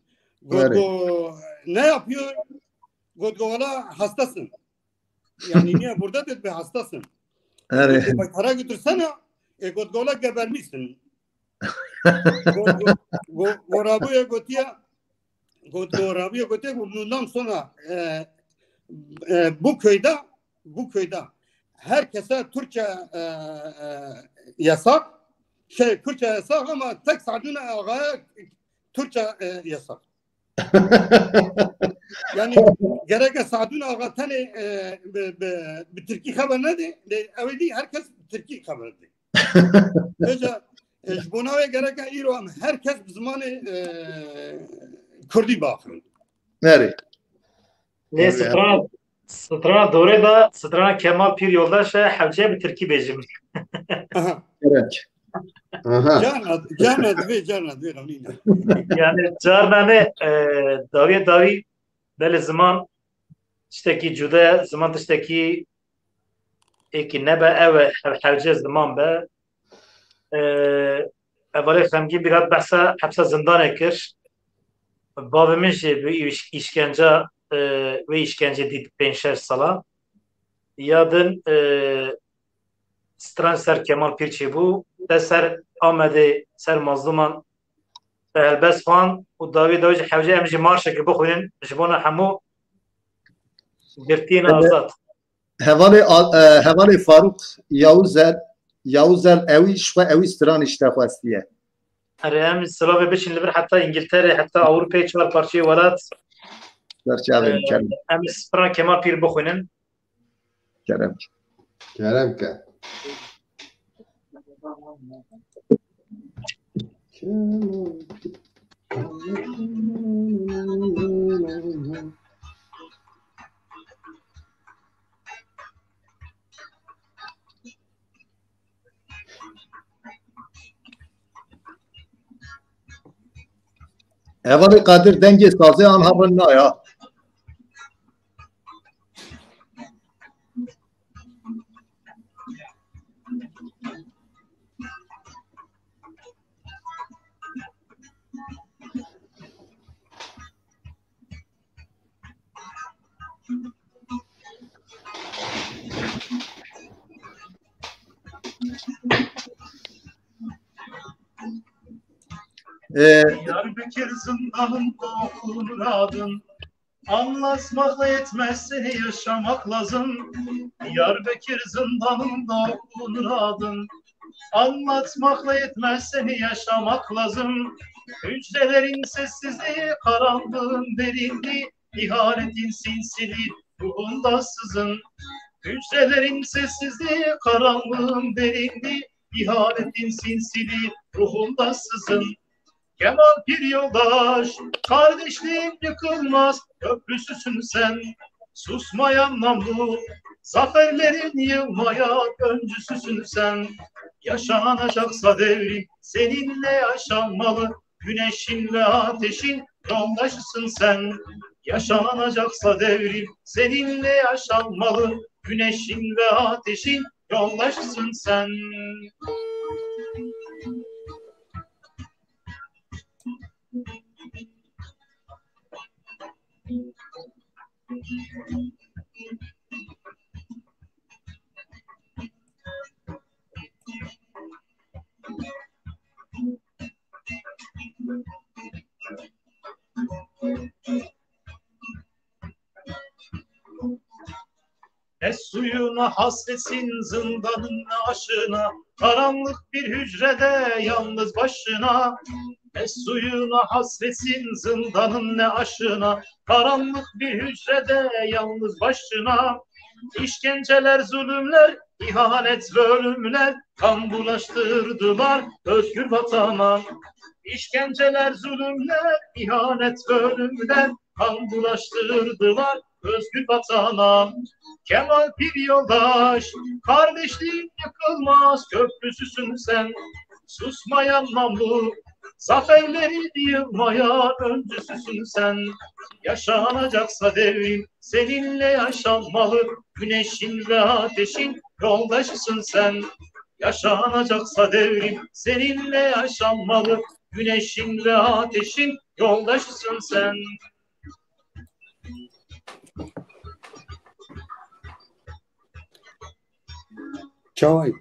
Got, Erê. Go, ne yapıyor? Got, go, valla hastasın. Yani niye burada dedi, bir hastasın. Erê. Got, go, para götürsene. E, got, go, valla gebermişsin. Go, go, go, go, Rabu'ya gotiya, go, go, Rabu'ya gotiya, bundan sonra, e, e, bu köyde, bu köyde herkese Türkçe, e, e, yasak. Şey, Kürtçe yasak ama tek Sadun Ağa'ya Türkçe, e, yasak. Yani gerek Sadun Ağa tenê, e, bi, bi, bi Tirkî xeber nede, de, ew dî herkes Tirkî xeber dê. Vêca, e, ji bo navê gerek îro em herkes bi zimanê, e, Kurdî biaxirin. Erê. Lê Erê. Stran, stran dorê de, stran Kemal Pîr Yoldaş e, hewce bi Tirkî bêjim. Aha. Gerek. Aha. Carna, carna divê, carna divê, xemlî ne. Yani carna ne, e, dawiyê dawî belê ziman tiştekî cuda ye, ziman tiştekî êkî nebe, ew e, hev-, hewce ziman be. E, hevalê xemgîn bîrat behsa hepsa zindanê kir. Bavê min jî bi îş-, îşkenca, e, wê îşkencê dît pênc şeş sala. Ya din, e, stran ser Kemal Pîr çêbû. Te ser Amedê, ser mazlûman te helbest xwend û dawî dawî jî hewce em jî marşekê bixwînin ji bona hemû girtiyên Evet. azad. Hevalê Al-, e, hevalê Faruk Yawuzel, Yawuzel ewî ji xwe ewî stranî ji te xwestiye. Erê, em silavê biçin li vir heta Îngilterê, heta Ewropayê, çar parçeyê welat. Serçavê Ee, biçin. Em stran Kemal Pîr bixwînin. Kerem. Kerem ke. Hevalê Qadir, dengê sazê an herin naya. Ee, Diyarbakır zindanında oğlum muradın. Anlatmakla yetmez, seni yaşamak lazım. Diyarbakır zindanında oğlum muradın. Anlatmakla yetmez, seni yaşamak lazım. Hücrelerin sessizliği, karanlığın derinliği, ihanetin sinsiliği ruhunda sızın. Hücrelerin sessizliği, karanlığın derinliği, ihanetin sinsiliği ruhunda sızın. Kemal Pir yoldaş, kardeşliğin yıkılmaz köprüsüsün sen. Susmayan namlu, zaferlerin yılmayan öncüsüsün sen. Yaşanacaksa devrim seninle yaşanmalı. Güneşin ve ateşin yoldaşısın sen. Yaşanacaksa devrim seninle yaşanmalı. Güneşin ve ateşin yoldaşısın sen. Ne suyuna hasretsin zindanın ne aşına, karanlık bir hücrede yalnız başına. Ne suyuna hasretsin zindanın ne aşına, karanlık bir hücrede yalnız başına. İşkenceler, zulümler, ihanet ve ölümler kan bulaştırdılar özgür vatana. İşkenceler, zulümler, ihanet ve ölümler kan bulaştırdılar özgür vatana. Kemal Pir yoldaş, kardeşliğin yıkılmaz köprüsüsün sen. Susmayan namlu, zaferlerin yılmayan öncüsüsün sen. Yaşanacaksa devrim seninle yaşanmalı. Güneşin ve ateşin yoldaşısın sen. Yaşanacaksa devrim seninle yaşanmalı. Güneşin ve ateşin yoldaşısın sen. Çay.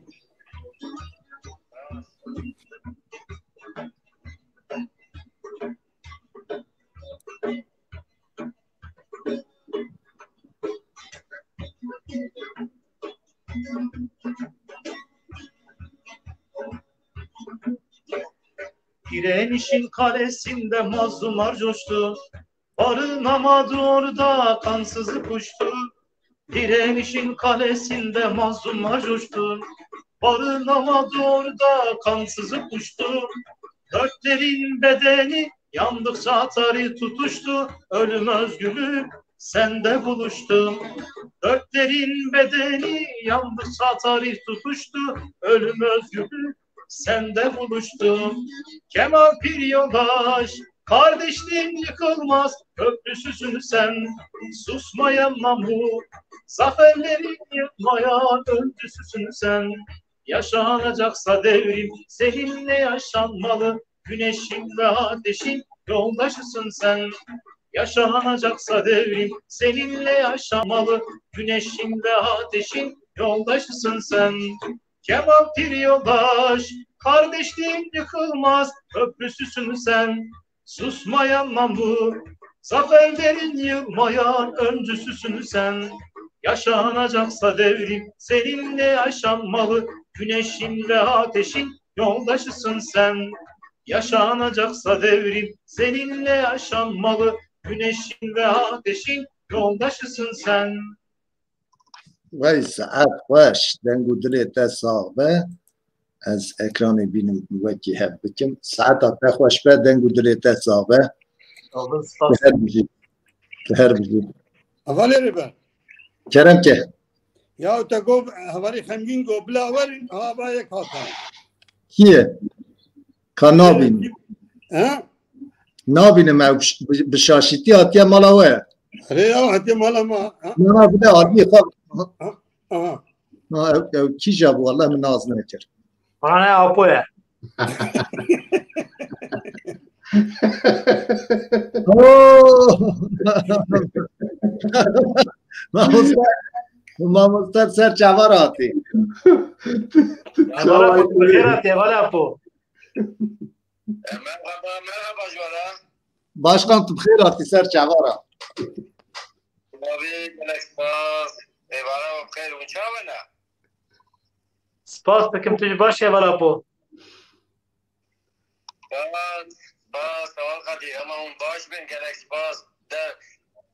Direnişin kalesinde mazlumlar coştu. Barınamadı orada, kansızlık uçtu. Direnişin kalesinde mazlumlar coştu. Barınamadı orada, kansızlık uçtu. Dörtlerin bedeni yandıkça tarih tutuştu. Ölüm özgürlük sende buluştu. Dörtlerin bedeni yandıkça tarih tutuştu. Ölüm özgürlük sende buluştu. Kemal Pir yoldaş, kardeşliğin yıkılmaz köprüsüsün sen. Susmayan namlu, zaferlerin yılmayan öncüsüsün sen. Yaşanacaksa devrim seninle yaşanmalı. Güneşin ve ateşin yoldaşısın sen. Yaşanacaksa devrim seninle yaşanmalı. Güneşin ve ateşin yoldaşısın sen. Kemal Pir yoldaş, kardeşliğin yıkılmaz köprüsüsün sen. Susmayan namlu, zaferlerin yılmayan öncüsüsün sen. Yaşanacaksa devrim seninle yaşanmalı. Güneşin ve ateşin yoldaşısın sen. Yaşanacaksa devrim seninle yaşanmalı. Güneşin ve ateşin yoldaşısın sen. Wey saet xweş, deng û dilê te sax be. Ez ekranê bînim wekî hev bikim. Saeta te xweş be, deng û dilê te sax be. Sağ olun, spas. Her bijî. Her bijî. Hevalê rêber. Kerem ke. Ya te got hevalê xemgîn got bila werin, ha ba yek hata. Kî ye? Ka nabînim. He? Nabînim ew bi, bi şaşîtî hatiye mala we. Erê ya, hatiye mala ma. Ha? Na, na, bide hatiye xwe. Ha? Aha. Ha, ew, ew kîja bû, wele min nas nekir. Bana ne apo ye? Oo! Mamoste, mamoste ser çavar hatî. Çavar hatî, xêr hatî, heval apo. Merhaba, merhaba Jwara. Başkan, tu bi xêr hatî ser çavara. Abi, gelek spas. Êvara bi xêr, hûn çawa ne? Spas dikim, tu jî baş e, Vala Apo? Spas, spas, sewal Xedî, hema hûn baş bin, gelek spas. De,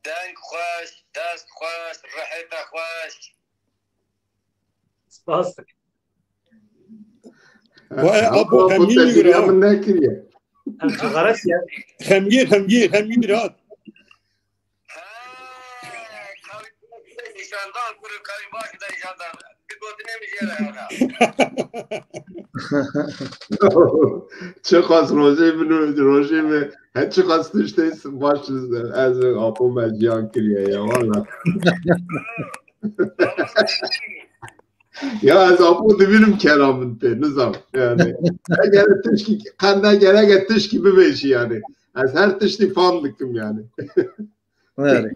deng xweş, dest xweş, rihê te xweş. Spas dikim. Vay, Apo, Apo, xemgîn te bîra. Min nekiriye. Em cixares ya. Xemgîn, xemgîn, xemgîn bîra. Nîşandan kuru kayı baş da nîşandan. Bir gotine mi jere yana? Çiqas rojê min û rojê min, he çiqas tiştê baş ez Apo me ciyan kiriye ya, valla. Ya ez Apo dibînim kera min tê, nizam. Yani, egere tişkî, qende gereke tişkî bibêjî yani. Ez her tiştî fan dikim yani. Were.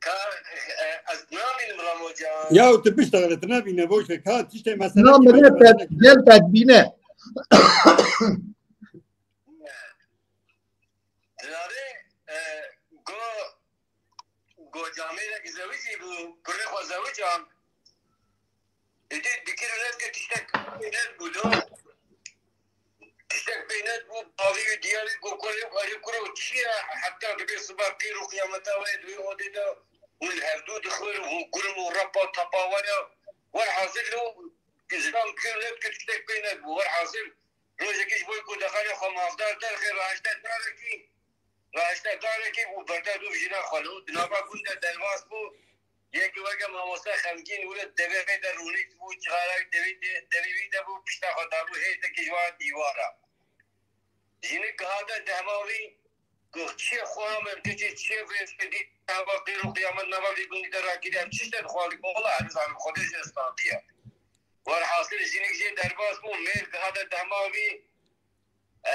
Ka, e, ez nabînim Ramo can. Ya tu pişta tu nebîne, boş ver. Ka tiştê mesele Na kime mire mesele te, gel te bîne. Dinare, e, go, go camêrek zewicî bû, kurê xwe zewican. Êdî dikir net ke tiştek pênet bû do. Tiştek pênet bû, bavî û diyarî ku kurê xwe ji kuro çi ye, heta dibê siba qîr û qiyameta we di wê odê de hûn li hevdû dixwin û hûn gurim û repa tapa we ye. Werhasil lo, zilam kir net ke tiştek pênet bû. Werhasil, rojekî ji bo ku dexanê xwe mafdar derxê, rahişte darekî, rahişte darekî û berde dûv jina xwe li di nava gund de derbas bû. Yekî weke mamoste xemgîn wilo devê de rûnî bû, cixarek devî de, devî wî de bû, pişta xwe dabû hêtekî ji wan dîwara. Jinik hate dehma wî, ku çi xwe min, tu çi çi vê dî, heva qîr û qiyamet nava vî gundî de rakiriye, em çi tişte dixwazî, wela ez nizanim, Xwedê jê standiye. Werhasil jinik jê derbas bû, mêr hate dehma wî, e,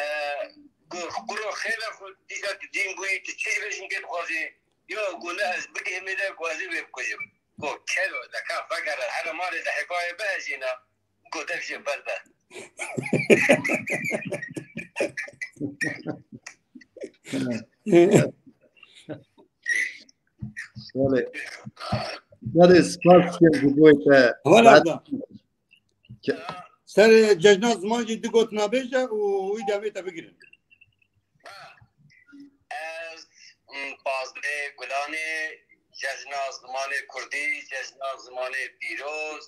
ku kuro xêla xwe dîsa tu dîn bûyî, tu çi ji vê jinkê dixwazî? Yo, ku ne ez bigihimê de, ku ez ê wê bikujim. Ku kero, de ka vegere, here malê de hêvayê bihejîne, ku dev jê berde. Belê. Belê, spas dikim ji bo te. Wala Saet- da. Ser cejna ziman jî du gotina bêje û wî demê te bigirin. Ez, m, pazdeh Gulanê, cejna zimanê kurdî, cejna zimanê pîroz,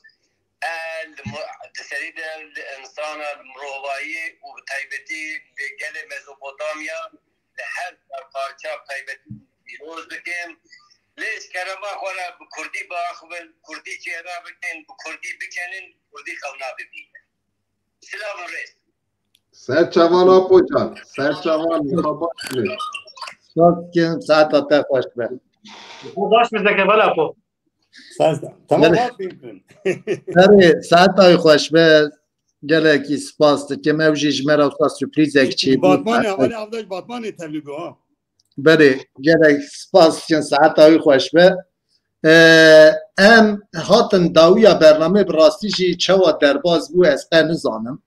e, li mu-, di serî de li insana, li mirovayî û bi taybetî li gelê Mezopotamya, li her parça taybetî pîroz dikim. Lê ji kerema xwe re bi kurdî biaxivin, kurdî çêra bikin, bi kurdî bikenin, kurdî xewna bibînin. Silav û rêz. Ser çavan Apo can, ser çavan, xwe baş bînin. Spas dikim, saeta te xweş be. Baş bizde ke Vala Apo. Saz da. Tamam, Belê. rahat bînin. Erê, saeta wî xweş be. Gelekî spas dikim. Ew jî ji me re wisa surprîzek çêbû. Batmanê, hevalê avdaş Batmanê tevlî bû ha. Belê, gelek spas dikim, saeta wî xweş be. Ee, em hatin dawiya bernamê, bi rastî jî çawa derbas bû, ez qe nizanim.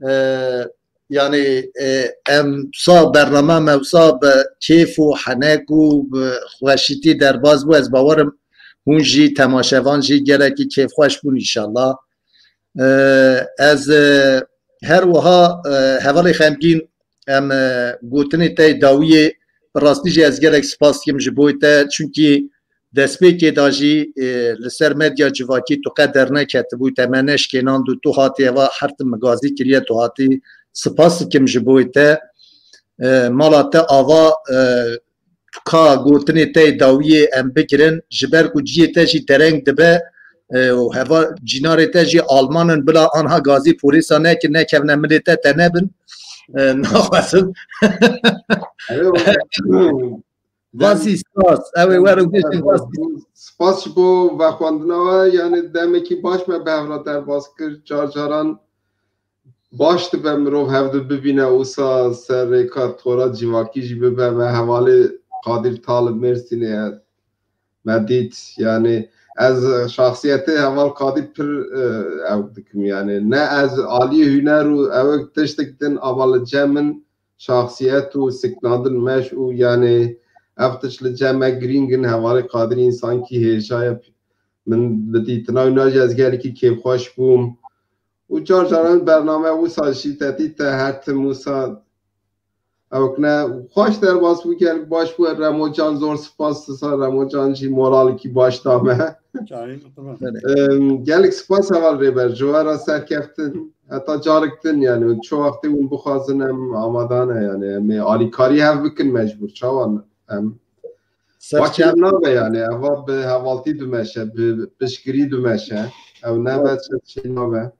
Ee, yani, e, em sa bername me wisa bi kêf û henek û bi xweşîtî derbas bû. Ez bawerim hûn jî, temaşevan jî gelekî kêfxweş bûn înşallah. Ee, ez, e, her wiha, e, hevalê xemgîn, em, e, gotinê te yê dawiyê, bi rastî jî ez gelek spas dikim ji bo te, çunkî destpêkê de jî, e, li ser medya civakî tu qe derneketibû, te me neşkênand û tu hatî eva her tim min gazî kiriye, tu hatî, spas dikim ji bo te. E, mala te ava, e, ka gotinê te yê dawiyê em bigirin, ji ber ku ciyê te jî dereng dibe, e, û heva cînarê te jî Alman in, bila anha gazî polîsa nekin, nekevne milê te, te nebin. E, naxwazim. Vasî spas. Ew ê werin bêjin Vasî. Spas ji bo vexwendina we, yani demekî baş me bi hev re derbas kir. Car caran baş dibe mirov hevdu bibîne, wisa ser rêka tora civakî jî bibe. Me hevalê Qadir Tal li Mêrsînê ye. Me dît, yani Ez şahsiyetê heval Kadî pir, e, ew dikim, yani ne ez aliyê huner û ew tiştik din, ama li cem min şahsiyet û siknandin meş û yani ev tişt li cem me girîng in. Hevalê Kadirî însankî hêja ye. Min bi dîtina wî najî ez gelekî kêfxweş bûm. Û car caran bername wisa jî te dît te her tim wisa ewk ne xweş derbas bû, gelek baş bû. Remo Can, zor spas, disa Remo Can jî moralekî baş da me. Çayın, tamam. Em, gelek spas heval Rêber, ji we re serkeftin, heta carek din, yani çi wextê hûn bixwazin em amade ne, yani em ê alîkarî hev bikin mecbûr, çawa em Serçe- Wekî nabe, yani eva bi hevaltî dimeşe, bi piştgirî dimeşe, ew nebe çi nabe.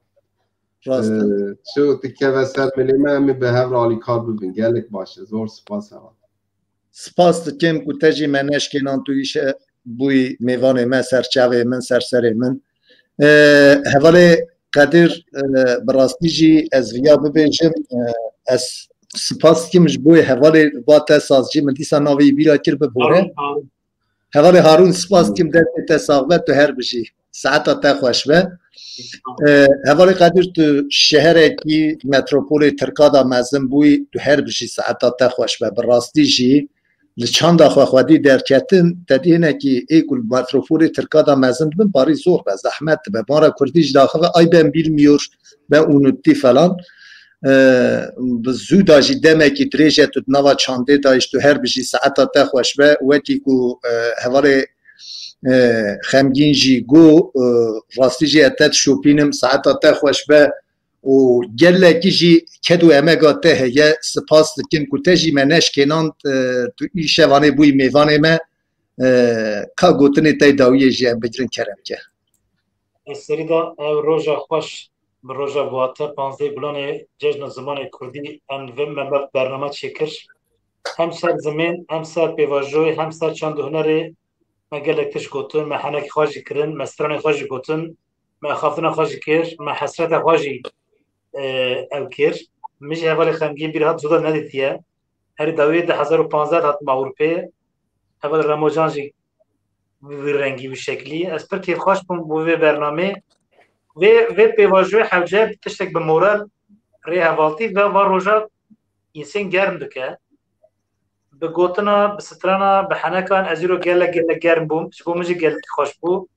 Rast e. Ee, çi dikeve ser milê me, em ê bi hev re alîkar bibin. Gelek baş e. Zor spas heval. Spas dikim ku te jî me neşkênan, tu îşe bûyî mêvanê me, serçavê min, serserê min. Ee, hevalê Qedir, ee, bi rastî jî ez viya bibêjim, ee, ez spas dikim ji bo hevalê va te sazcî, min dîsa navê wî bîra kir, bibore. Harun, Harun. Hevalê Harun, spas dikim, destê te sax be, tu her bijî. Saeta te xweş be. Ee, hevalê Qedir, tu şeherekî metropolê Tirka da mezin bûyî, tu her bijî, saeta te xweş be. Bi rastî jî li çanda xwe xwedî derketin, te dî hinekî ê ku li metropolê Tirka da mezin dibin, parî zor be, zehmet dibe. Bara kurdî jî daxive, ay ben bilmiyor, ben unuttu falan. Ee, bi zû da jî demekî dirêj e tu di nava çandê da yî, tu her bijî, saeta te xweş be. Wekî ku, e, hevalê, e, Xemgîn jî got, e, rastî jî ez te dişopînim, saeta te xweş be. Û gelekî jî ked û emega te heye. Spas dikim ku te jî me neşkênand, e, tu îşevanê bûyî mêvanê me. E, ka gotinê te dawiyê jî em bigirin, kerem ke. Ez serî de ev roja xweş, bi roja Buate, panzdeh Gulanê, Cejna Zimanê Kurdî, em li vê me be-, bername çêkir. Hem ser zimên, hem ser pêvajoyê, hem ser çand û hunerê me gelek tişt gotin, me henekê xwe jî kirin, me stranê xwe jî gotin, me axaftina xwe jî kir, me hesreta xwe jî, e, ew kir. Min jî hevalê Xemgîn bîr hat, zû de nedîtiye. Herî dawiyê du hezar û panzdeh hatim Ewropê. Hevalê Remocan jî bi vî rengî, wî şeklî. Ez pir kêfxweş bûm bo vê bernamê. Vê, vê pêvajoyê hewce tiştek bi moral rê hevaltî ve va roja însên germ dike. Bi gotina, bi strana, bi henekan ez îro gelek, gelek germ bûm. Ji bo min jî gelekî xweş bû.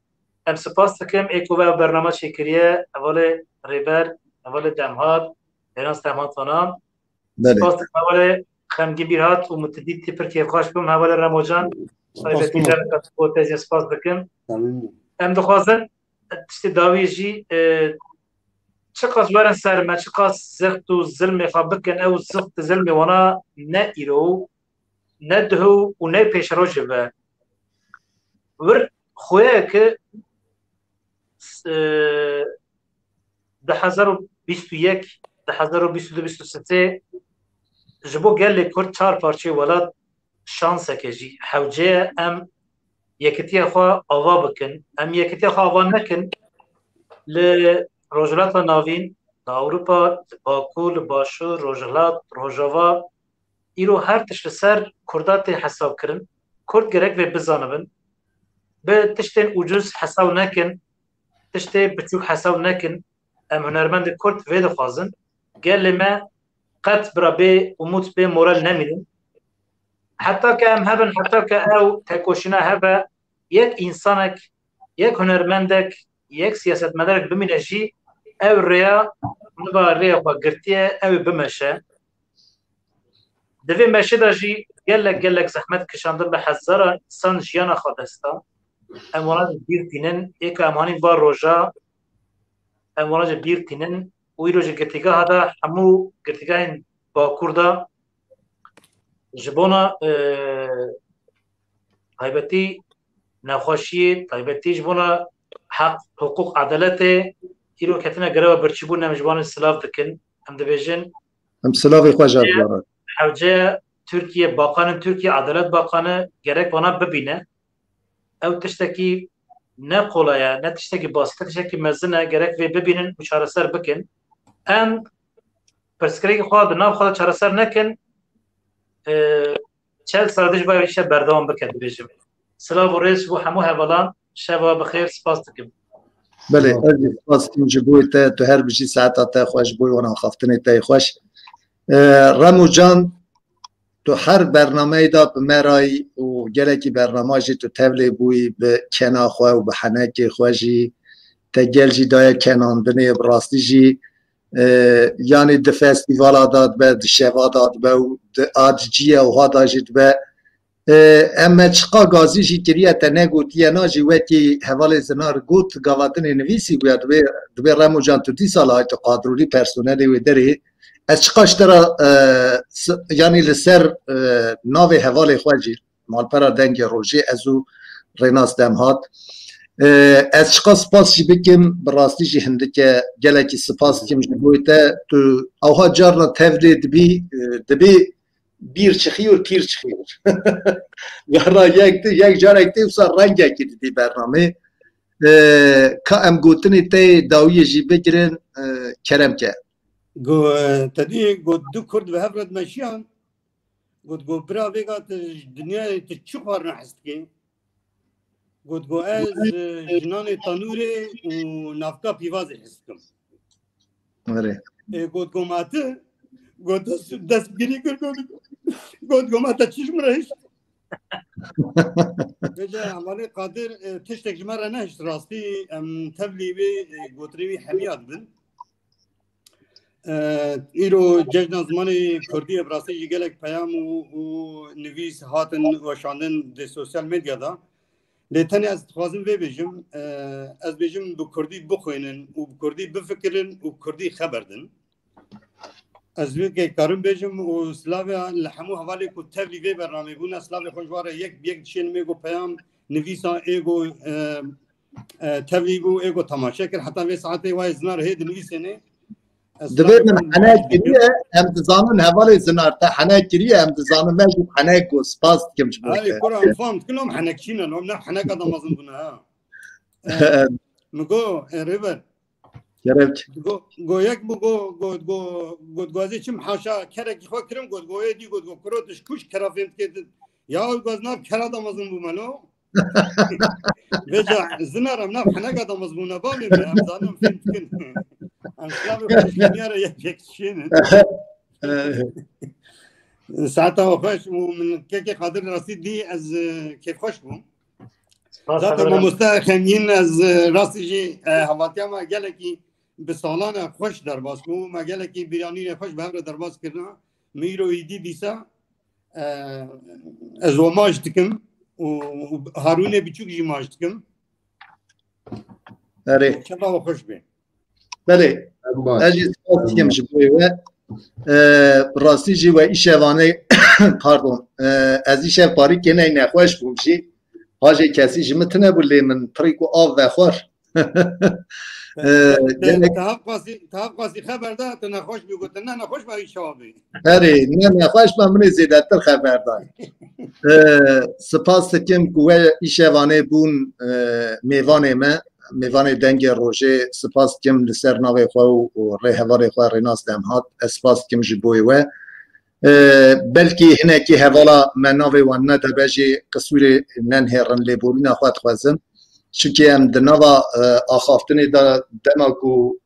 Em spas dikim ê ku ve ev bername çêkiriye, hevalê Rêber, hevalê Demhat, Bêrans Demhat vana. Belê. Spas dikim hevalê Xemgîn bîr hat û min tu dîtî pir kêfxweş bûm. Hevalê Remocan, taybetî gelek ez bo te jî spas dikim. Em dixwazin tiştê dawî jî, e, çiqas werin ser me, çiqas zixt û zilmê xwe bikin, ew zixt û zilmê wana ne îro, ne duh û ne pêşerojê be. Wir xweyeke, e, du hezar û bîst û yek, du hezar û bîst û du, bîst û sê ji bo gelê Kurd çar parçeyê welat şanseke jî hewce ye em yekitiya xwe ava bikin. Em yekitiya xwe ava nekin, li Rojhilata Navîn, li Ewropa, li Bakur, li Başûr, Rojhilat, Rojava, îro her tişt li ser Kurda tê hesab kirin. Kurd gerek vê bizanibin. Bi tiştên ucuz hesab nekin, tiştê biçûk hesab nekin. Em hunermendê Kurd vê dixwazin. Gelê me qet bira bê umût, bê moral nemînin. Heta ke em hebin, heta ke ew tekoşîna hebe, yek însanek, yek hunermendek, yek siyasetmedarek bimîne jî, ew rêya, niva rêya xwe girtiye, ew ê bimeşe. Di vê meşê de jî gelek, gelek zehmet kişandin, bi hezaran însan jiyana xwe dest da. Em wana jî bîr tînin, ê ku em anîn va roja, em wana jî bîr tînin û îro jî girtîgeha de hemû girtîgehên Bakur de ji bona, e, taybetî nexweşiyê, taybetî ji bona heq, hiqûq, edaletê îro ketine greva birçîbûn, em ji wan silav dikin. Em dibêjin, em silavê xwe ji hev dibin. Hewce Tirkiye, Bakanên Tirkiye, Edalet Bakanı gerek wana bibîne. Ew tiştekî ne kolay e, ne tiştekî basit e, tiştekî mezin e, gerek vê bibînin û çareser bikin. Em pirsgirêkê xwe di nav xwe de çareser nekin, e, çel sal dij vay îşe berdewam bike, dibêjim. Silav û rêz ji bo hemû hevalan. Şeva bi xêr, spas dikim. Belê, ez jî spas dikim ji bo te, tu her bijî, saeta te xweş, bo wan axaftinê te yê xweş. E, Remo Can, tu her bernameyê de bi me re yî û gelekî bernama jî tu tevlê bûyî bi kena xwe û bi henekê xwe jî, te gel jî daye kenandinê, bi rastî jî, e, yanî di festîvala de dibe, di şeva de dibe û di a di cî ye wiha de jî dibe. E, em me çiqa gazî jî kiriye, te negotiye, na jî wekî hevalê Zinar got, gava dinê nivîsî bûya, dibê, dibê Remo Can tu dîsa li Hayto Qadrolî personelê wê derê. Ez çiqa ji te re, e, s-, yanî li ser, e, navê hevalê xwe jî, malpera Dengê Rojê, ez û Rênas Demhat. E, ez çiqa spas jî bikim, bi rastî jî hindike gelekî spas dikim ji bo te. Tu awha carna tevlê dibî, e, dibî bîr çixîyor, pîr çixîyor. Carna yek tê, yek carek tê, wisa rengekî didî bernamê. E, ka em gotinê te yê dawiyê jî bigirin, e, kerem ke. Go, e, te dî got du Kurd bi hev re dimeşiyan. Got, go, bira vêga tu ji dinyayê tu çi xwarina hez dikê? Got, go, ez, e, jinanê tanûrê û navka pîvazê hez dikim. Erê. E, got, go, ma tu? Got, dest, destgirî kir, got, got, go, ma te çi ji min re hişt? Vêca hevalê Qadir, e, tiştek ji me re nehişt rastî, em tevlî wê, e, gotinê wî hemiya dibin. E, îro Cejna Zimanê Kurdî ye, bi rastî jî gelek peyam û, û nivîs hatin weşandin di sosyal medya de. Lê tenê ez dixwazim vê bêjim, e, ez bêjim bi Kurdî bixwînin û bi Kurdî bifikirin û bi Kurdî xeber din. Ez wê ke karim bêjim û silavê li hemû hevalê ku tevlî vê bernamê bûne, silavê xwe ji wan re yek bi yek dişênim, ê ku peyam nivîsan, ê ku, e, e, tevlî bû, ê ku temaşe kir, heta vê saetê wayê Zinar hê dinivîsêne. Ez Dibê silavê min xwe henek nivîs kiriye, em dizanin hevalê Zinar te henek kiriye, em dizanin me jî henek got, spas dikim ji bo Erê, te. Kura, em fam dikin, em henekçî ne, em ne heneka damezin bûne, ha. E, min got, e, Rêber, Kerem. Go, go yek bû, go, go, go, got, go, ez ê çim haşa kerekî xwe kirim, got, go, ê dî, got, go, kuro tu ji ku ji kera fêm dikê tu? Ya, got, ez nav kera de mezin bûme lo. Vêca Zinar em nav heneka de mezin bûne, bavê me, em zanin fêm dikin. Em silavê xwe ji dinya re yek yek dişênin. Saeta we xweş û min kekê Qadir rastî dî, ez, e, kêfxweş bûm. Spas, Zaten Xeber. Mamoste Xemgîn, ez, e, rastî jî, e, hevatiya me gelekî bi salan e xweş derbas bû. Me gelekî bîranînê xweş bi hev re derbas kirina. Min îro îdî dîsa, e, ez we maç dikim û, û Harûnê Biçûk jî maç dikim. Erê. Çawa we xweş bê. Belê. Em baş. Ez jî spas dikim ji bo we. E, rastî jî we îşevanê, pardon, e, ez îşev parîkê ney nexweş bûm jî. Hajê kesî ji min tune bû, lê min pirî ku av vexwar. E, Te, te, gelek te hevqasî, te hevqasî xeber da, tu nexweş bî, gotin, ne nexweş be, îşewa bî. Herê, ne nexweş be, min ê zêdetir xeber da. E, spas dikim ku we îşevanê bûn, e, mêvanê me. Mêvanê Dengê Rojê, spas dikim li ser navê xwe û, û rêhevalê xwe Rênas Demhat, ez spas dikim ji bo we. E, belkî hinekî hevala me navê wan nedibe jî qisûrê nenihêrin, lêborîna xwe dixwazim. Çimkî em di nava, e, axaftinê de dema ku,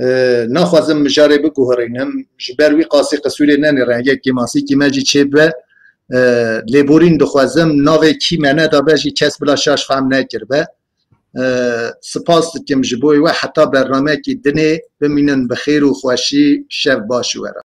e, naxwazim mijarê biguherînim, ji ber wî qasî qisûrê nenêrin, yek kêmasîkî me jî çêbibe, e, lêborîn dixwazim, navê kî me nedibe jî kes bila şaş fehm nekiribe. E, spas dikim ji bo we, heta bernameyekî dinê bimînin bi xêr û xweşî, şev baş û were.